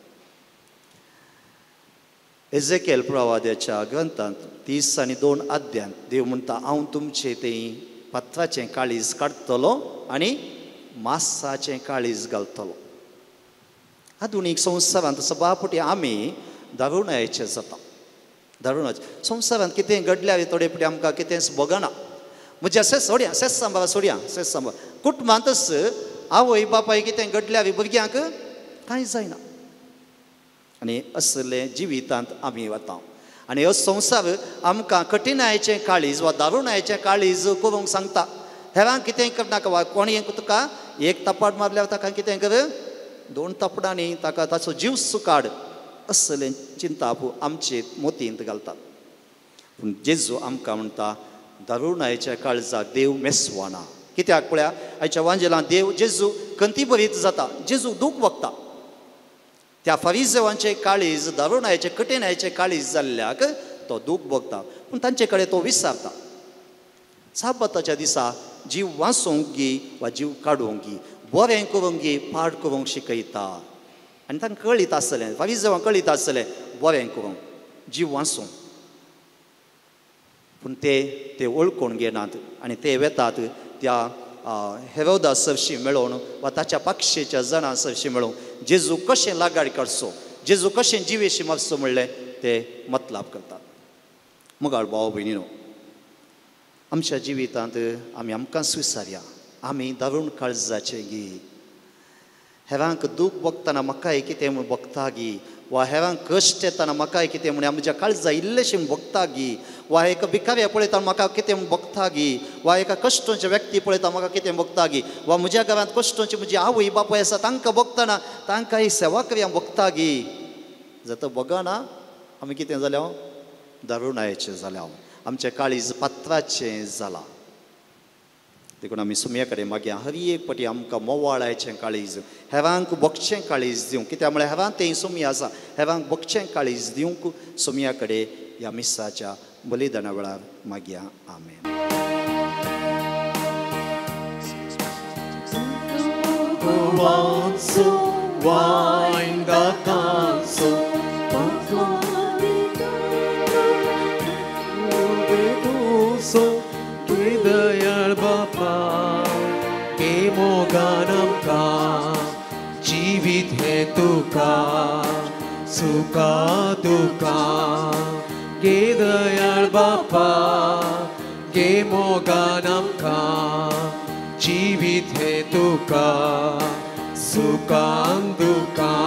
एजेकेल प्रवाद्याच्या ग्रंथांत 32 अध्यायांत देव म्हणटा हांव तुमचें तें पत्राचें काळीज काडटलो आनी मासाचें काळीज घालतलो. आधुनीक संवसारांत सभापटी आमी दारुणायचे जाता. दारुणाचे संवसारांत कितें घडल्यार थोडे पटी आमकां कितेंच बगना. म्हज्या सेस सोडया, सेस सांबार सोडया, सेस सांबार कुटुंबांतच आवय बापाय कितें घडल्यार भुरग्यांक कांय जायना. आनी असले जिवितांत आमी वता आनी हो संवसार आमकां कठिणायेचें काळीज वा दारुणायेचें काळीज करूंक सांगता. हेरांक कितें करनाका वा कोणी तुका एक तापड मारल्यार ताका कितें कर, 2 तापडांनी ताका ताचो जीव सुकाड, असलें चिंताप आमचे मोतींत घालतात. पूण जेजू आमकां म्हणटा दारुणायेच्या काळजाक देव मेसवाना. कित्याक पळया आयच्या वांजेलां देव जेजू खंती बरीत जाता, जेजू दूख भोगता. त्या फारिजेवांचें काळीज दारुणायेचें कठिणायेचें काळीज जाल्ल्याक तो दूख भोगता, पूण तांचे कडेन तो विसारता. साबाताच्या दिसा जीव वाचोवंक गी वा जीव काडूंक गी, बरें करूंक गी पाड करूंक शिकयता. आनी तांकां कळीत आसलें, फारिजेवांक कळीत आसलें बरें करूंक, जीव वाचोवंक, पूण ते ते वळखून घेनात आनी ते वेतात त्या हेरोदा सरशी मेळोवन वा ताच्या पक्षेच्या जाणां सरशी मेळोवन जेजू कशें लागाड काडचो, जेजू कशें जिवेशी मारचो म्हणलें ते मतलाब करतात. मुगाळ भाव भयणीनो, आमच्या जिवितांत आमी आमकां स्विसारया, आमी दारुण काळजाचे गी, हेरांक दूख भोगतना म्हाकाय कितें म्हूण भोगता गी, वा हेरांक कश्ट येतना म्हाकाय कितें म्हूण म्हज्या काळजा इल्लेशें भोगता गी, वा एका भिकाऱ्या पळयता म्हाका कितें म्हूण भोगता गी, वा एका कश्टांचे व्यक्ती पळयता म्हाका कितें भोगता गी, वा म्हज्या घरांत कश्टांची म्हजी आवय बापूय आसा तांकां भोगतना तांकां ही सेवा करया भोगता गी. जाता भोगना आमी कितें जाल्या, दारुणायेचें जाल्या, आमचें काळीज पात्राचें जालां. देखून आमी सुमया कडेन मागया हर एक पटी आमकां मोवाळायचें काळीज, हेरांक भोगचें काळीज दिवंक. कित्याक म्हळ्यार हेरांक तें सुमया आसा, हेरांक भोगचें काळीज दिवंक सुमया कडेन ह्या मिसाच्या बलिदाना वेळार मागया. आमेन. दयाळ बापा के मोगान आमकां जिवीत हें तुका सुखा दुखां, गे दयाळ बापा गे मोगान आमकां जिवीत हें तुका सुखान दुखां.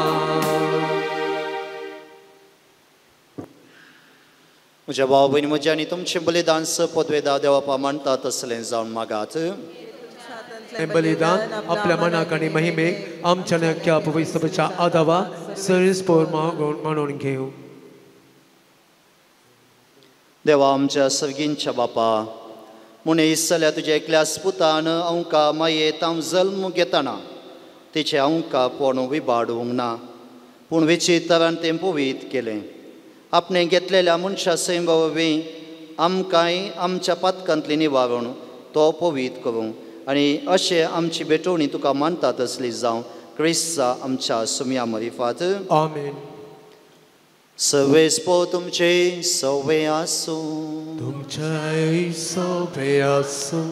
म्हज्या भाव भयणी म्हज्या आनी तुमचें बलिदान पदवेदा देवापा मानता तसलें जावन मागात. हें बलिदान आपल्या मनाक आनी महिमेक आमच्या नक्या पवित्रच्या आदावा सरीस मानून घेवं. देवा आमच्या सर्गींच्या बापा, म्हूण जाल्यार तुज्या एकल्याच पुतान अंका मायेत हांव जल्म घेतना तिचें अंका कोण विबाडूंक ना, पूण विचित्रान तें पवीत केलें. आपणें घेतलेल्या मनशा सैमा वरवीं आमकांय आमच्या पातकांतली निवारण तो पवीत करूं आनी अशें आमची भेटवणी तुका मानता तसली जावं क्रिस्ता आमच्या सुमया मरिफात. आमेन. सवेस्पो तुमचे सवे आसूं, तुमचे सवे आसूं.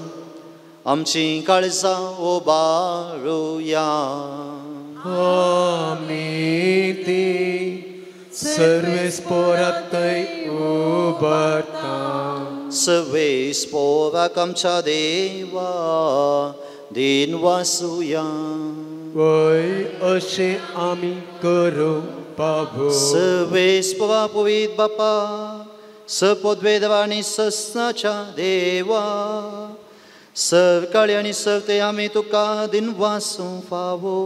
आमची काळजां उबारुया, आमी ती सर्वेस्पोरातय उबारता. सर्वेस्पोराक आमच्या देवा दिन वासुया. वय अशें आमी करूं बाबू. सर्वेस्पोरा पवित्र बापा सपदवेदवा आनी सस्नाच्या देवा सरकाळी आनी सरते आमी तुका दिन वासूं फावो.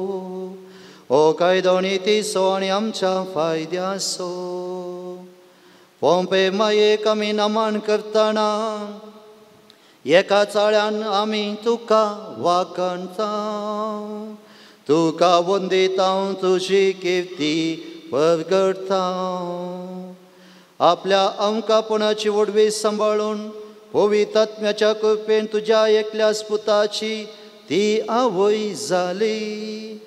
ओ कायदो नितीचो आनी आमच्या फायद्याचो पोंपे मायेक आमी नमन करतना एका चाळ्यान आमी तुका वाखणता. तुका वंदिता तुजी किर्ती परगडता. आपल्या आमकापणाची वडवी सांबाळून पवित्र आत्म्याच्या कृपेन तुज्या एकल्याच पुताची ती आवय जाली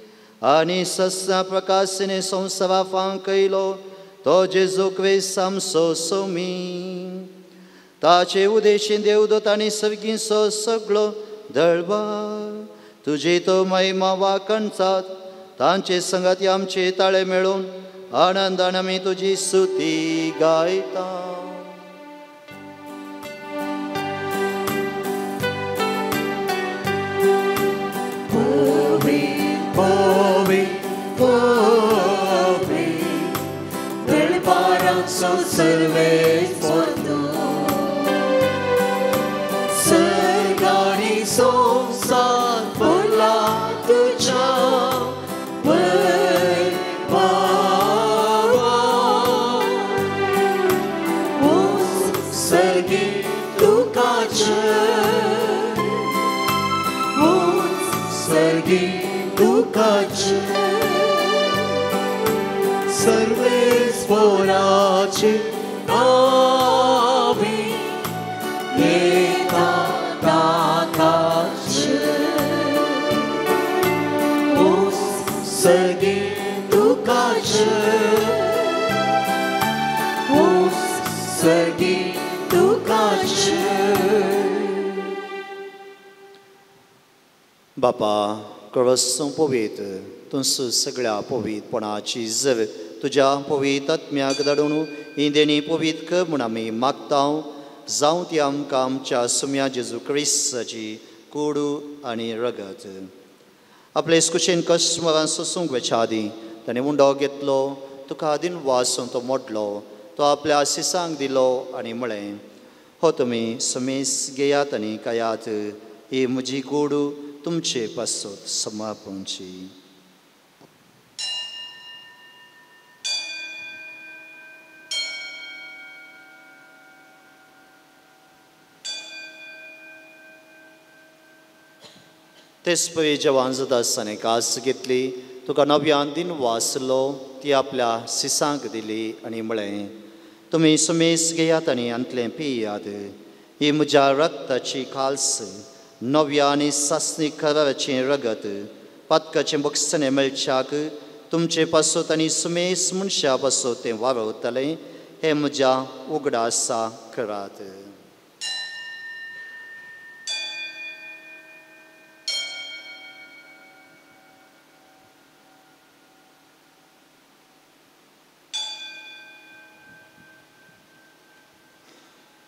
आनी सस्ना प्रकाशिने संवसारा फांकयलो तो जेजू क्रिस्त आमचो सोमी. ताचे उदेशीन देवदूत आनी सर्गींचो सगळो दळबार तुजी तो महिमा वाखणतात. तांचे संगाती आमचे ताळे मेळून आनंदान आमी तुजी स्तुती गायता. दळबाराचो सर्वेस्पोर तूं सर्गानी संवसार भरला तुज्या वैभवान. ऊंच सर्गी तुका जय, ऊंच सर्गी तुका जय. सर्वेस्पोराचे नावी येता ताका जय, ऊंच सर्गी तुका जय, ऊंच सर्गी तुका जय. बापा कळसूं पवित्र तुमचो सगळ्या पवित्रपणाची जर तुज्या पवित्र आत्म्याक धाडून ही देणी पवित्र कर म्हूण आमी मागता. जावं ती आमकां आमच्या सुम्या जेजू क्रिस्ताची कुडू आनी रगत. आपले कुशीन कस्टमरान सोसूंक वेच्या आदीं ताणें उंडो घेतलो, तुका आदीन वासून तो मोडलो, तो आपल्या आशिसांक दिलो आनी म्हळें, हो तुमी समेस घेयात आनी खायात, ही म्हजी कुडू तुमचे पासत समर्पणची. तेच पळय जेवण जाता आसतना कास घेतली, तुका नव्यान दिन वाचलो, ती आपल्या सिसांक दिली आनी म्हळें, तुमी सुमेस घेयात आनी आंतलें पियात, ही म्हज्या रक्ताची खाल्स नव्या आनी सासणी कराराचें रगत पातकाचें बक्षणें मेळच्याक तुमचे पासत आनी सुमेस मनशा पासत तें वारवतलें. हें म्हज्या उगडासा करात.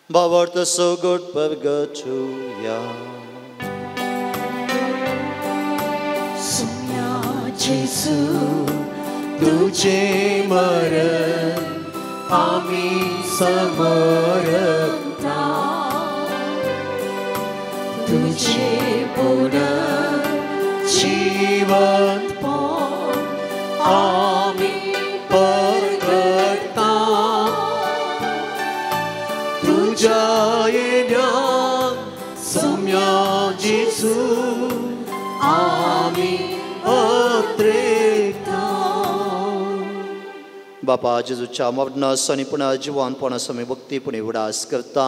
भावार्थ सगट परगटुया. सुम्या जेजू तुझे मरण आमी समरता, तुझे पुनर्जीवंतपण आमी परगटता. तुझ्या येण्यान सुम्या जेजू आमी अत्रेता. बापा जेजूच्या मरणाचो आनी पुनर्जिवनपणाचो आमी भक्तीपणी उडास करता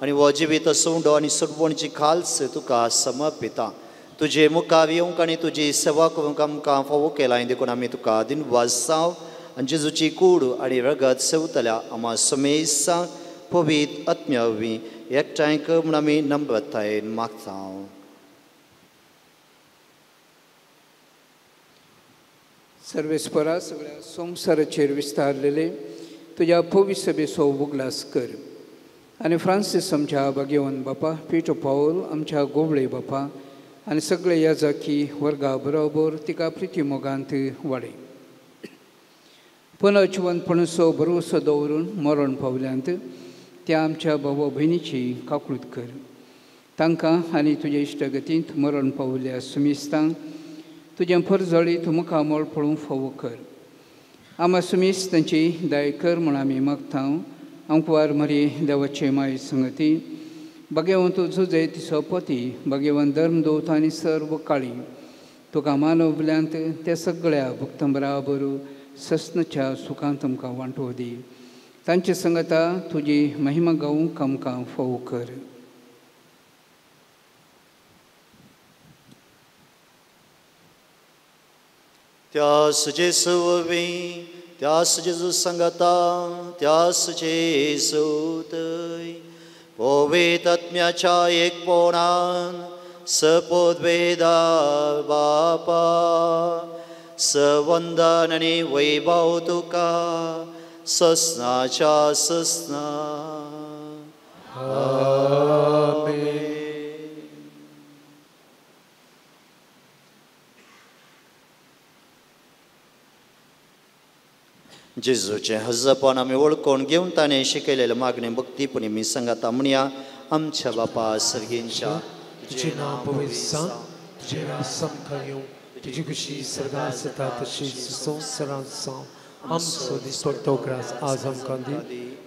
आनी हो जिवीत सोंडो आनी सोडवणची खाल्स तुका समर्पिता. तुजे मुखार येवंक आनी तुजी सेवा करूंक आमकां फावो केलां देखून आमी तुका दिनवासाव आनी जेजूची कूड आनी रगत सेवतल्या आमा समेसांक पवित्र आत्म्या वरवीं एकठांय कर म्हूण आमी नम्रतायेन मागता. सर्वेस्परा सगळ्या संवसाराचेर विस्तारलेले तुज्या पवित्र उगलास कर आनी फ्रांसीस आमच्या भाग्यवंत बापा, पिटो पावल आमच्या गोवळे बापा आनी सगळे याजाकी वर्गा बरोबर तिका प्रिती मोगांत वाडय. पुनर्जिवंतपणसो भरवसो दवरून मरण पावल्यांत त्या आमच्या भावा भयणीची काकळूत कर. तांकां आनी तुज्या इश्टगतींत मरण पावल्या सुमिस्तांक तुजें फरजळीत मुखामळ पळोवंक फावो कर. आमा सुमीस तांची दाय कर म्हूण आमी मागता. आंकवार मरी देवाचे माय संगती भाग्यवंत जुजय तिचो पती भाग्यवंत धर्मदूत आनी सर्व काळी तुका मानवल्यांत त्या सगळ्या भक्तां बराबर सस्नाच्या सुखांत आमकां वांटो दी. तांचे संगता तुजी महिमा गावूंक आमकां फावो कर. त्यास जेसू वरवीं, त्यास जेजू संगता, त्यास जेजू थंय पवित्र आत्म्याच्या एकपणान सपोदवेदा बापा सवंदन आनी वैभव तुका सस्नाच्या सस्ना. आमेन. जेजूचें हजपण आमी वळखून घेवन ताणें शिकयलेलें मागणें भक्तीपणी मी सांगाता म्हणया. आमच्या बापा सर्गींच्या, तुझें नांव पवित्र जावं, तुजें राज आमकां येवं, तुजी खुशी सर्गांत जाता तशी संवसारांत जावं. आमचो दिसपट्टो ग्रास आज आमकां दी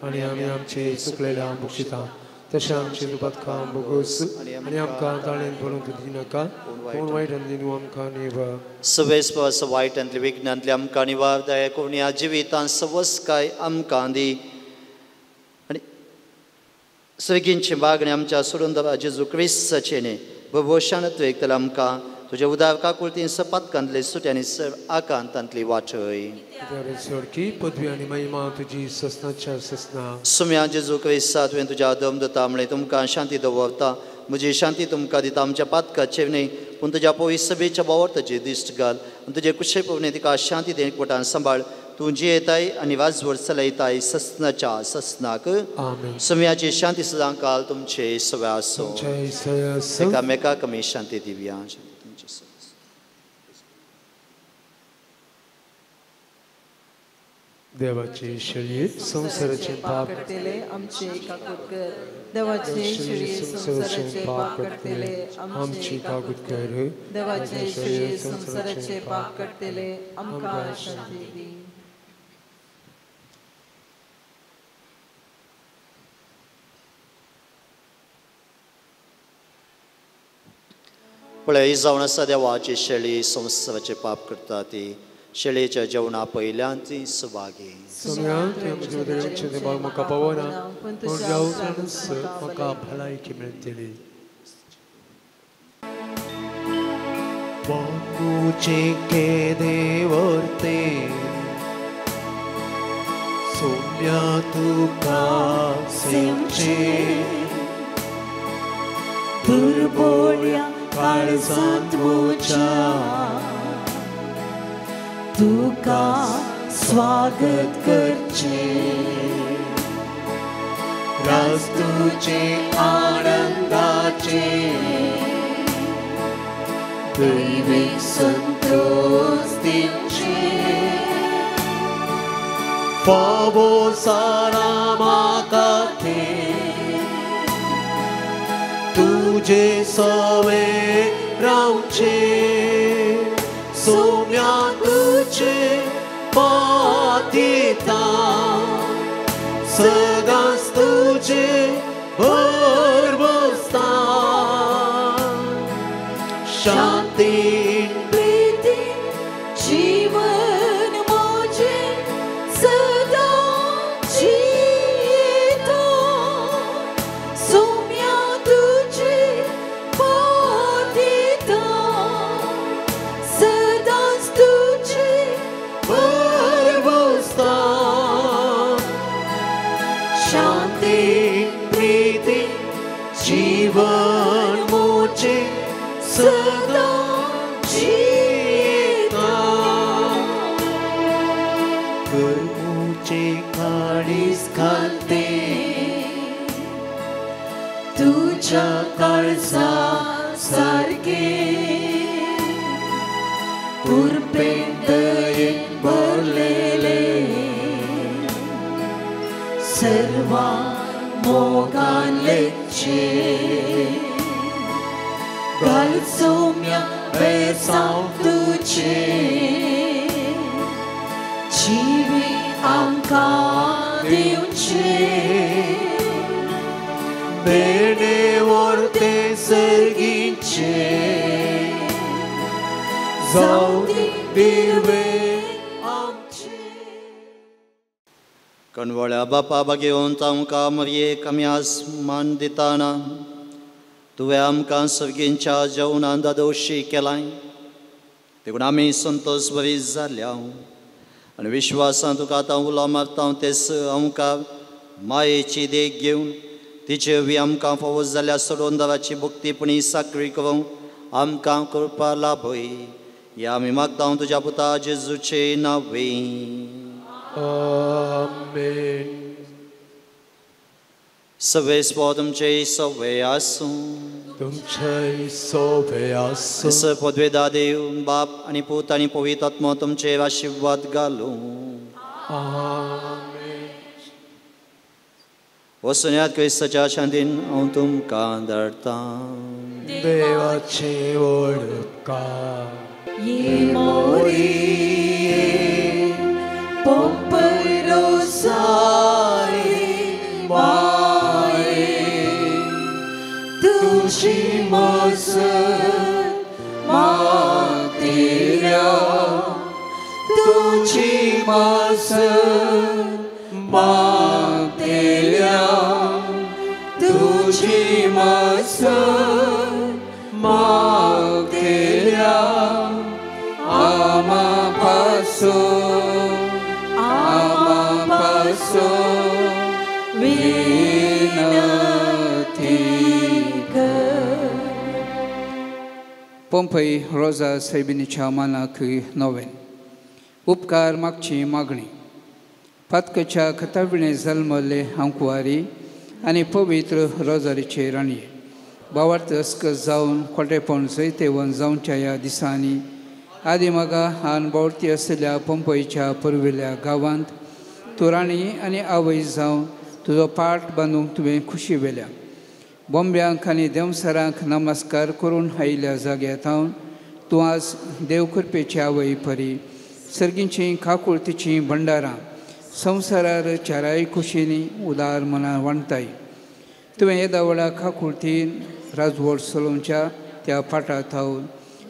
आनी आमी आमचे चुकलेल्या बक्षिता तशें आमचे दुबादकां भोगोस आनी आमकां ताळेन पडूंक दिनाका, पूण वायटांतली न्हू आमकां निवार. सवेस्पस वायटांतली विघ्नांतली आमकां निवार. दया करून ह्या जिवितांत सवस्काय आमकां दी आनी सर्गींची मागणी आमच्या सुरुंदरा जेजू क्रिस्ताचें न्ही भोवशान तूं एकतलें आमकां तुज्या उदार काकुळतीन सपातकांतले सुट्यांनी सर आकांतांतली वाचय. पदवी आनी महिमा तुजी सस्नाच्या सस्ना. सुम्या जेजू क्रिस्ता तुवें तुज्या दम दता म्हळें तुमकां शांती दवरता, म्हजी शांती तुमकां दिता. आमच्या पातकाचेर न्ही पूण तुज्या पवित्र सभेच्या बावर्ताची दिश्ट घाल आनी तुजे कुशे पवने तिका शांती एकवटान सांबाळ. तूं जियेताय आनी वाजवड चलयताय सस्नाच्या सस्नाक. सुम्याची शांती सदां काल तुमचे सगळे आसूं. एकामेकाक आमी शांती दिवया. देवाचे शरीर संवसाराचे पाप करतले आमचे काकूत कर. देवाचे शरीर संवसाराचे पाप करतले आमची काकूत कर. देवाचे शरीर संवसाराचे पाप करतले आमकां शांती दी. पळय जावन आसा देवाची शेळी संवसाराचे पाप करता ती शेळेच्या जेवणा पयल्यान ती सुभागी. म्हाका पावना पूण म्हाका भलायकी मेळटली. देवर्ते सोम्या तुका सेवचे दुर्बोळ्या काळजांत म्हज्या तुका स्वागत करचे. राज तुझे आनंदाचे दैवीक संतोष दिवचे. फावो सारा म्हाका ते तुझे सवे रावचे. सोम्या तुझे पातिता सदांच तुझे भरवसता. शांती प्रीती जीवन म्हजें सदां जियेता. सोम्या तुझे पातिता सदांच तुझे भरवसता. शांती प्रीती जीवन म्हजें सदां जियेता. तुझ्या काळजा सारखे कृपेन दयेन भरलेले सर्वां मोगान लेखचे घालचोम्या बेसांव तुझे जिवीत आमकां दिवचे बेणे व्हरते सर्गीचे जावं दी दिर्वे आमचे. कणवळ्या बापा बागेवन तांकां मरयेक आमी आज मान दिताना तुवें आमकां सर्गींच्या जेवणान दादोशी केलाय देखून आमी संतोश बरी जाल्या आनी विश्वासान तुका आतां उलो मारता तेच आमकां मायेची देख घेवन तिचे वी आमकां फावो जाल्या सोडोवन भक्तीपणी साकरी करूंक आमकां कृपा लाभय ह्या आमी मागता तुज्या पुता जेजूचे नांवे. आमेन. सवेस्पो तुमचे सवे आसूं तुमचे सोबे आसूं. पदवेदा देव बाप आनी पूत आनी पवित्र आत्मो तुमचेर आशिर्वाद घालूं. आमेन. वसुन्यात क्रिस्ताच्या शांतीन हांव तुमकां धाडटां. देवाचे व्हड उपकार. ये मोरिये पोंपय रोसारी माये तुझी मसत मातेल्या तुझी मसत मातेल्या तुझी मसत मातेल्या आमा पासो आमा पासो विनती कर. पोंपय रोजा सैबिनीच्या मानाक नोवेन उपकार मागची मागणी. पातकच्या खताविणे जल्मल्ले आंकुवारी आनी पवित्र रोजारीचे राणये बावार्थ अस्कस जावन खोटेपण जैतेवन जावच्या ह्या दिसांनी आदी मागा आन बावटी आशिल्ल्या पंपयच्या पुर्विल्ल्या गांवांत तूं राणी आनी आवय जावन तुजो पाट बांदूंक तुवें खुशी वेल्या. बोंब्यांक आनी देंवसरांक नमस्कार करून आयिल्ल्या जाग्या थावन तूं आज देव कृपेची आवय परी सर्गींची काकुळतीचीं भंडारां संवसारार चाराय खुशींनी उदार मनान वांटताय. तुवें येदा व्हडा काकुळतीन राजवट चलोवच्या त्या पाटा थावन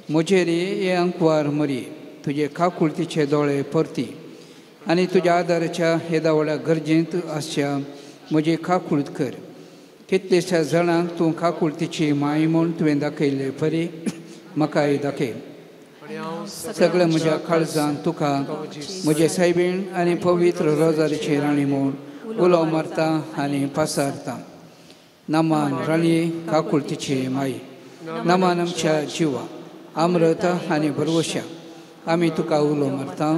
म्हजेर हे अंकवार मरी तुजे काकुळतीचे दोळे परती आनी तुज्या आदाराच्या येदा व्हडा गरजेंत आसच्या म्हजी काकुळत कर. कितलेश्या जाणांक तूं काकुळतीची माय म्हूण तुवें दाखयल्ले परी म्हाकाय दाखय. सगळें म्हज्या काळजान तुका म्हजे सायबीण आनी पवित्र रोजारीची राणी म्हूण उलो मारता आनी पासारता. नामान राणी काकुळतीची माई नामान आमच्या जिवा आमरता आनी भरवश्या आमी तुका उलो मारता.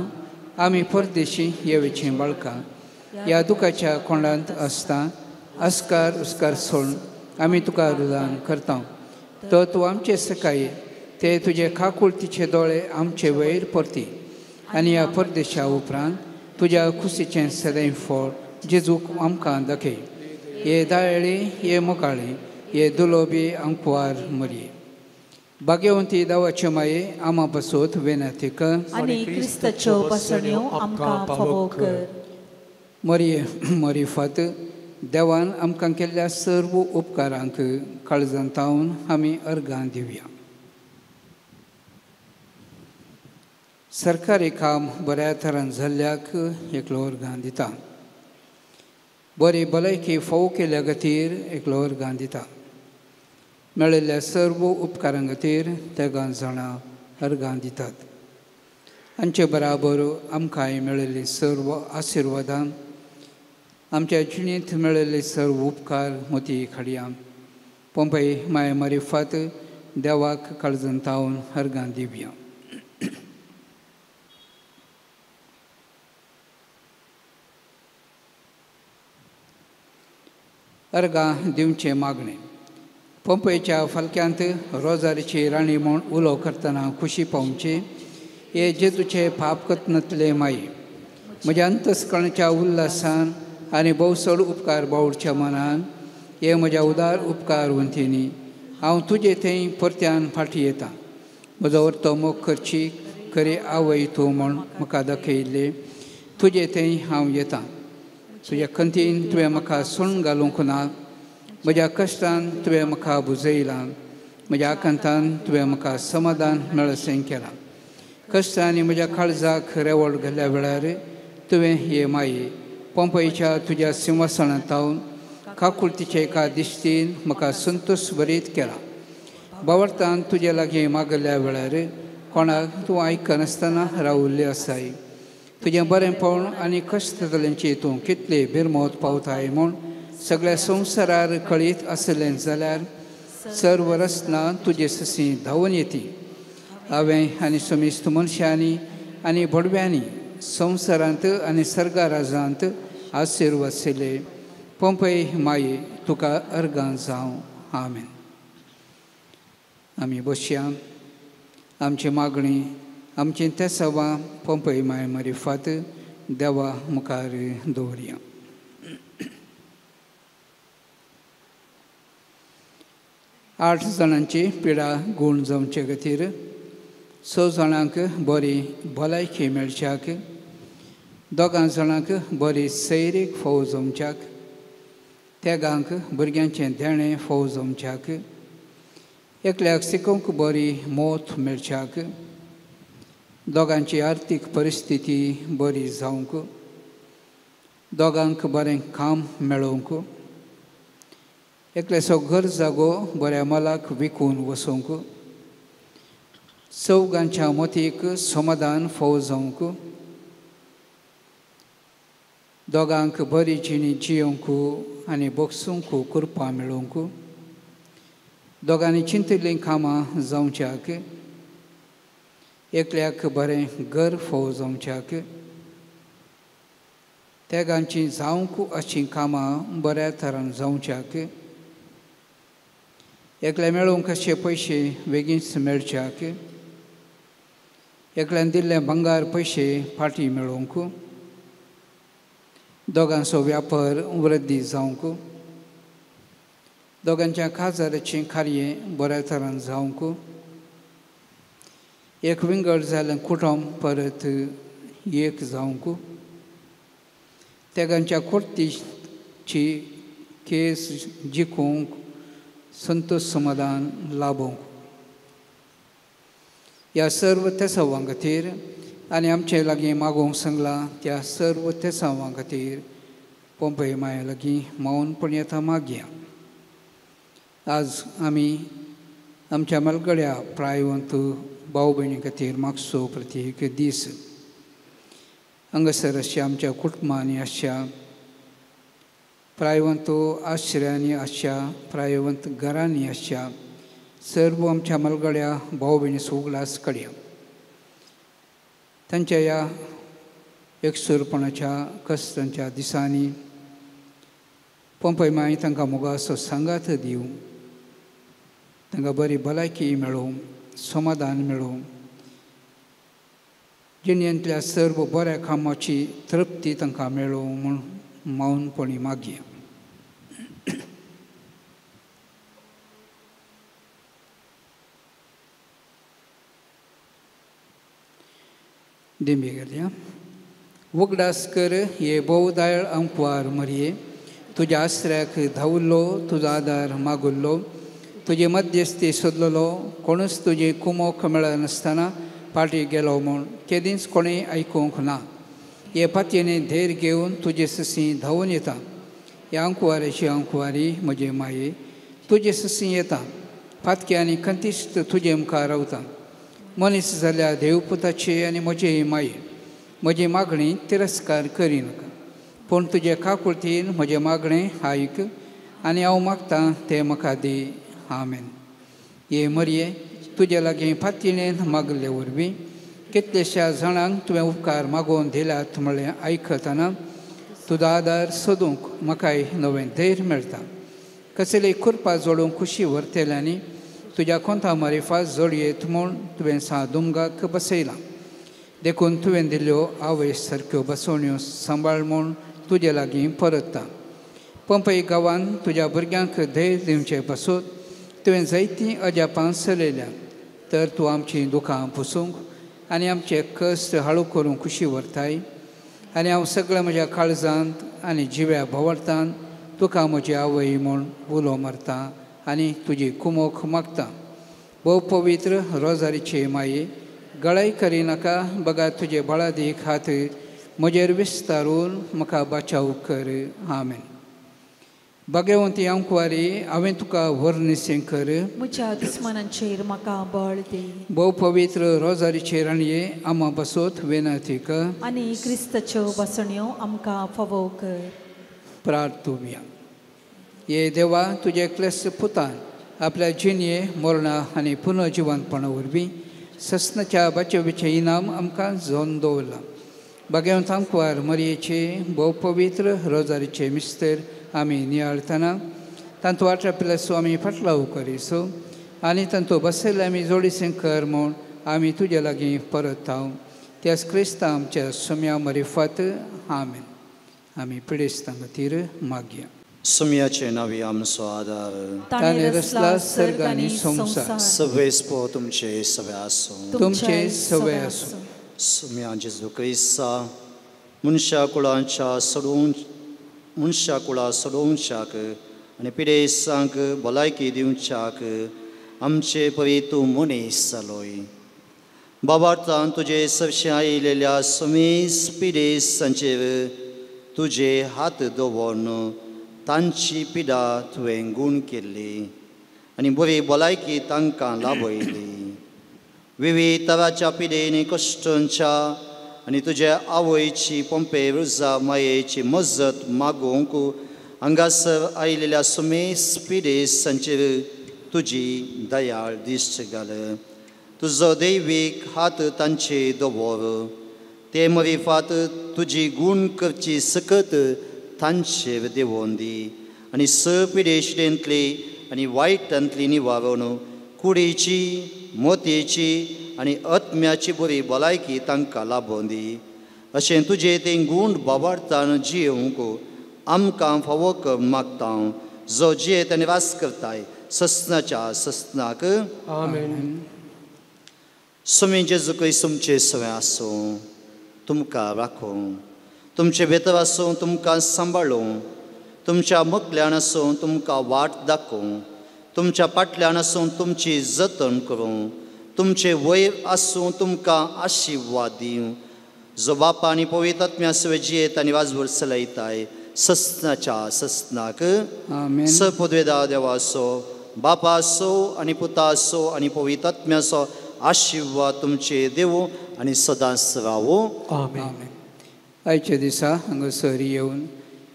आमी परदेशी येवेचीं बाळकां ह्या दुखाच्या कोंडांत आसता अस्कार उस्कार सोडून आमी तुका रुदान करता. तर तूं आमचे सकाळी ते तुजे काकुळतीचे दोळे आमचे वयर परती आनी ह्या परदेशा उपरांत तुज्या खुशीचें सदैव फळ जेजूक आमकां दाखय. हे दायळी हे मोकाळी हे दुलोबी आंकवार मरये. भाग्यवंती दावाच्यो माये आमा बसोत वेनाती कर आनी क्रिस्ताच्यो बसण्यो आमकां फावो कर. मरये मरिफात देवान आमकां केल्ल्या सर्व उपकारांक काळजांत तावन आमी अर्गां दिवया. सरकारी काम बऱ्या तरान जाल्ल्याक एकलो अर्गां दिता. बरी भलायकी फावो केल्या खातीर एकलो अर्गां दिता. मेळिल्ल्या सर्व उपकारां खातीर तेगां जाणां अर्गां दितात. हांचे बराबर आमकांय मेळिल्ली सर्व आशिर्वादां आमच्या जिणेंत मेळिल्ले सर्व उपकार मोती खाडया. पंपय माय मारिफात देवाक काळजांत तावन अर्गां दिवया. अर्गां दिवचें मागणें. पंपयच्या फालक्यांत रोजारीची राणी म्हूण उलो करतना खुशी पावची हे जेजूचे पाप कत्नतले माई म्हज्या अंतस्कर्णाच्या उल्हासान आनी भोव चड उपकार बावडच्या मनान हे म्हज्या उदार उपकार वंतीनी हांव तुजे थंय परत्यान फाटीं येता. म्हजो अर्थ मोग करची खरी आवय तूं म्हूण म्हाका दाखयल्ले तुजे थंय हांव येता. तुज्या खंतीन तुवें म्हाका सोण घालूंक ना, म्हज्या कश्टान तुवें म्हाका बुजयलां, म्हज्या आकांतान तुवें म्हाका समाधान मेळसें केलां. कश्ट आनी म्हज्या काळजाक रेवोळ घाल्ल्या वेळार तुवें हे माये पंपयच्या तुज्या सिंहासनांत थावन काकुळतीचे एका दिश्टीन म्हाका संतोश भरीत केला. बावडतान तुजे लागीं मागल्या वेळार कोणाक तूं आयकनासतना रावल्ले आसाय. तुजें बरेंपण आनी कश्ट जाल्यांची तूं कितले बिरमोत पावताय म्हूण सगळ्या संवसारार कळीत आसलें जाल्यार सर्व रचना तुजे ससी धांवून येती. हांवें आनी समेस्त मनशांनी आनी भोडव्यांनी संवसारांत आनी सर्गाराजांत आशिर्वाद आशिल्ले पंपय माये तुका अर्गां जावं. आमेन. आमी बसया. आमची मागणी आमची तेसावां पंपय माये मारिफात देवा मुखार दवरया. आठ जाणांची पिडा गूण जावचे खातीर, 6 जाणांक बरी भलायकी मेळच्याक, 2 जाणांक बरी सैरीक फोव जावच्याक, 3 भुरग्यांचें देणें फोव जावच्याक, एकल्याक शिकोवंक बरी मोत मेळच्याक, 2 आर्थीक परिस्थिती बरी जावंक, 2 बरें काम मेळोवंक, एकल्याचो घर जागो बऱ्या मालाक विकून वचूंक, 4 मतीक समाधान फोव जावंक, 2 बरी जिणी जियोवंक आनी बोगसूंक कृपा मेळोवंक, 2 चिंतिल्लीं कामां जावच्याक, एकल्याक बरें घर फोव जावच्याक, 3 जावंक अशीं कामां बऱ्या तरान जावच्याक, एकल्या मेळोवंक अशे पयशे बेगीनच मेळच्याक, एकल्यान दिल्ले भांगार पयशे फाटीं मेळोवंक, 2 व्यापार वृद्धी जावंक, 2 काजाराचें कार्य बऱ्या तरान जावंक, एक विंगड जाल्लें कुटुंब परत एक जावंक, 3 कोर्तीची केस जिखूंक संतोष समाधान लाभोवंक. ह्या सर्व तेसावां खातीर आनी आमचे लागीं मागोवंक सांगलां त्या सर्व तेसावां खातीर पंपय माये लागीं मौनपणी आतां मागया. आज आमी आमच्या मलगड्या प्रायवंत भाव भयणी खातीर मागचो प्रत्येक दीस. हांगासर अशा आमच्या कुटुंबांनी अशा प्रायवंत आश्रयांनी अशा प्रायवंत घरांनी अशा सर्व आमच्या मलगड्या भाव भयणी उगडास काडया. तांच्या ह्या एकसुरपणाच्या कश्टांच्या दिसांनी पंपय माय तांकां मोगाचो सांगात दिवं, तांकां बरी भलायकी मेळोवं, समाधान मेळोवं, जिणेंतल्या सर्व बऱ्या कामाची तृप्ती तांकां मेळोवं म्हूण मौनपणी मागया. दिंबी घालया. उगडास कर हे भोवदायळ अंकवार मरये, तुज्या आसऱ्याक धांवल्लो, तुजो आदार मागुल्लो, तुजे मध्यस्थी सोदलेलो, कोणूच तुजी कुमोक मेळनासतना फाटीं गेलो म्हूण केदींच कोणें आयकूंक ना. हे पातयेने धैर्य घेवन तुजे ससी धांवून येता. ह्या अंकवाराची अंकवारी म्हजे माये तुजे ससी येता. फातके आनी खंतिस्त तुजे मुखार रावता. मनीस जाल्या देवपुताचे आनी म्हजे माये म्हजी मागणी तिरस्कार करिनाका, पूण तुजे काकुळतीन म्हजें मागणें आयक आनी हांव मागतां तें म्हाका दी. आमेन. हे मरये तुजे लागीं फातिणेन मागले वरवीं कितलेश्या जाणांक तुवें उपकार मागोवन दिल्यात म्हळ्ळें आयकतना तुजो आदार सोदूंक म्हाकाय नवें धैर्य मेळटा. कसले कुरपा जोडूंक खुशी व्हरतल्यांनी तुज्या कोंता मारिफात जोडयेत म्हूण तुवें सा दुमगाक बसयलां. देखून तुवें दिल्ल्यो आवय सारक्यो बसवण्यो सांबाळ म्हूण तुजे लागीं परतता. पंपई गांवान तुज्या भुरग्यांक धैर्य दिवचे पासून तुवें जायतीं अजापां चलयल्यां तर तूं आमचीं दुखां पुसूंक आनी आमचे कश्ट हाळू करूंक खुशी व्हरताय. आनी हांव सगळ्या म्हज्या काळजांत आनी जिव्या भोंवडतान तुका म्हजी आवय म्हूण उलो मारता आनी तुजी कुमोक मागता. भोव पवित्र रोजारीचे माये गळाय करिनाका बगा तुजे बळादीक हात म्हजेर विस्तारून म्हाका बाचाव कर. आमेन. भाग्यवंती आंकवारी हांवें तुका वर्णिसें कर म्हज्या दुस्मानांचेर म्हाका बळ दी. भोव पवित्र रोजारीचे राणये आमा बसोत वेनाती कर आनी क्रिस्ताच्यो बसण्यो आमकां फावो कर. प्रार्थुया. ये देवा तुजे क्लेस पुतान आपल्या जिणये मरणा आनी पुनर्जिवंतपणा वरवीं ससनाच्या बाचेवीचें इनाम आमकां जोन दवरलां. भाग्यवंत आंकवार मरयेचे भोव पवित्र रोजारीचे मिस्तर आमी नियाळतना तांतू वाटापिल्लो आमी फाटलाव करिसो आनी तांतू बसयल्ले आमी जोडीसें कर म्हूण आमी तुजे लागीं परत हांव त्याच क्रिस्ता आमच्या सोम्या मरिफात. आमेन. आमी पिडेस्तां खातीर मागया. सुम्याचे नावी आमचो आदार ताणें रचला सर्ग आनी संवसार. सवेस्पो तुमचे सवे आसूं. तुमचे सवे आसूं. सुम्या जेजू क्रिस्ता मनशा कुळांच्या सोडोवन मनशा कुळा सोडोवच्याक आनी पिडेस्तांक भलायकी दिवच्याक आमचे परी तूं मनीस जालोय. बाबार्थान तुजे सरशें आयिल्ल्या समेस पिडेस्तांचेर तुजे हात दवरून तांची पिडा तुवें गूण केल्ली आनी बरी भलायकी तांकां लाभयली. विविध तराच्या पिडेनी कश्टांच्या आनी तुज्या आवयची पंपे रुजा मायेची मजत मागूंक हांगासर आयिल्ल्या सुमेस पिडेस्तांचेर तुजी दयाळ दिश्ट घाल. तुजो दैवीक हात तांचे दवर ते मरिफात तुजी गूण करची सकत तांचेर देंवोवन दी आनी स पिडेशिडेंतली आनी वायटांतली निवारण कुडीची मोतयेची आनी आत्म्याची बरी भलायकी तांकां लाभोवन दी. अशें तुजें तें गूण बाबार्थान जियेवंक आमकां फावो कर मागता जो जियेत आनी वास करताय ससनाच्या ससनाक. आमेन. सुमी जेजू क्रिस्त तुमचें सवें आसूं तुमकां राखूं तुमचे भितर आसूं तुमकां सांबाळूं तुमच्या मुखल्यान आसूं तुमकां वाट दाखोवं तुमच्या फाटल्यान आसूं तुमची जतन करूं तुमचे वयर आसूं तुमकां आशिर्वाद दिवं जो बापा आनी पवित्र आत्म्या सवें जियेत आनी वाजभर चलयताय ससनाच्या ससनाक. स पदवेदा देवाचो बापाचो आनी पुताचो आनी पवित्र आत्म्याचो आशिर्वाद तुमचे देवूं आनी सदांच रावूं. आमेन. आयच्या दिसा हांगासर येवन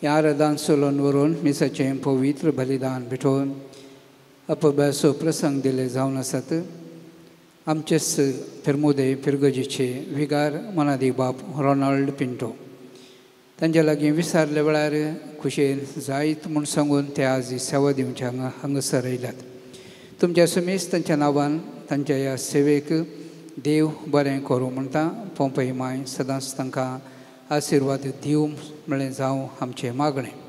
ह्या आराधन सोलोन व्हरून मिसाचें पवित्र बलिदान भेटोवन अपभ्यासो प्रसंग दिले जावन आसात. आमचेच फिरमुदे फिरगजीचे विगार मनादी बाप रोनाल्ड पिंटो तांच्या लागीं विसारल्या वेळार खुशयेन जायत म्हूण सांगून ते आज सेवा दिवच्या हांगा हांगासर आयल्यात. तुमच्या सुमेस तांच्या नांवान तांच्या ह्या सेवेक देव बरें करूं म्हणटा. पोंपई माय सदांच तांकां आशिर्वाद दिवं म्हळें जावं आमचें मागणें.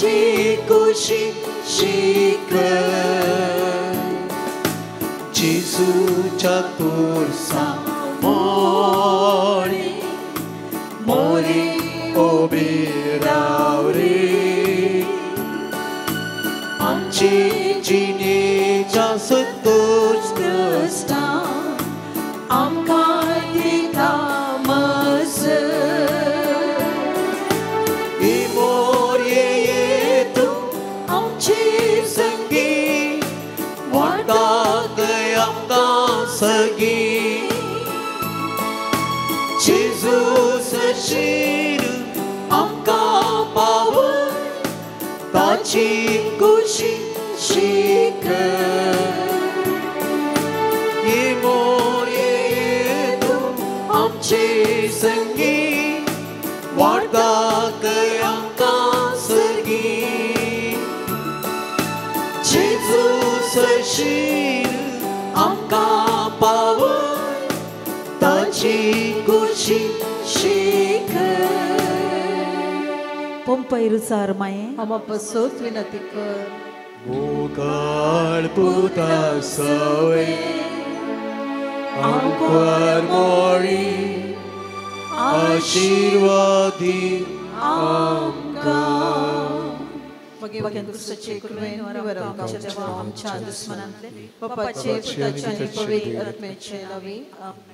ताची कुशी शिकय जेजूच्या कुर्सा मोरी मोरी उबी राव रे आमची जिणेच्या संतोष क्रिस्ता आमकां दिता मजत मोरये तूं आमची संगी वाडटात आमकां सगीं जेजू सशीर आमकां पावय ताची कुशी शिकय मोरये तूं आमची संगी वाडटात आमकां सगीं जेजू सशीर आमकां पावय ताची कुशी शिकय पंपय रुचार माये आमा पसोत विनंती कर मोगाळ पुता सवे आमकां मोरी आशिर्वादी आमकां मगे क्रिस्ताचे कृपेन निवर आमच्या दुश्मनांतले बापाचे पुताचे आनी पवित्र आत्म्याचे नांवी आमेन.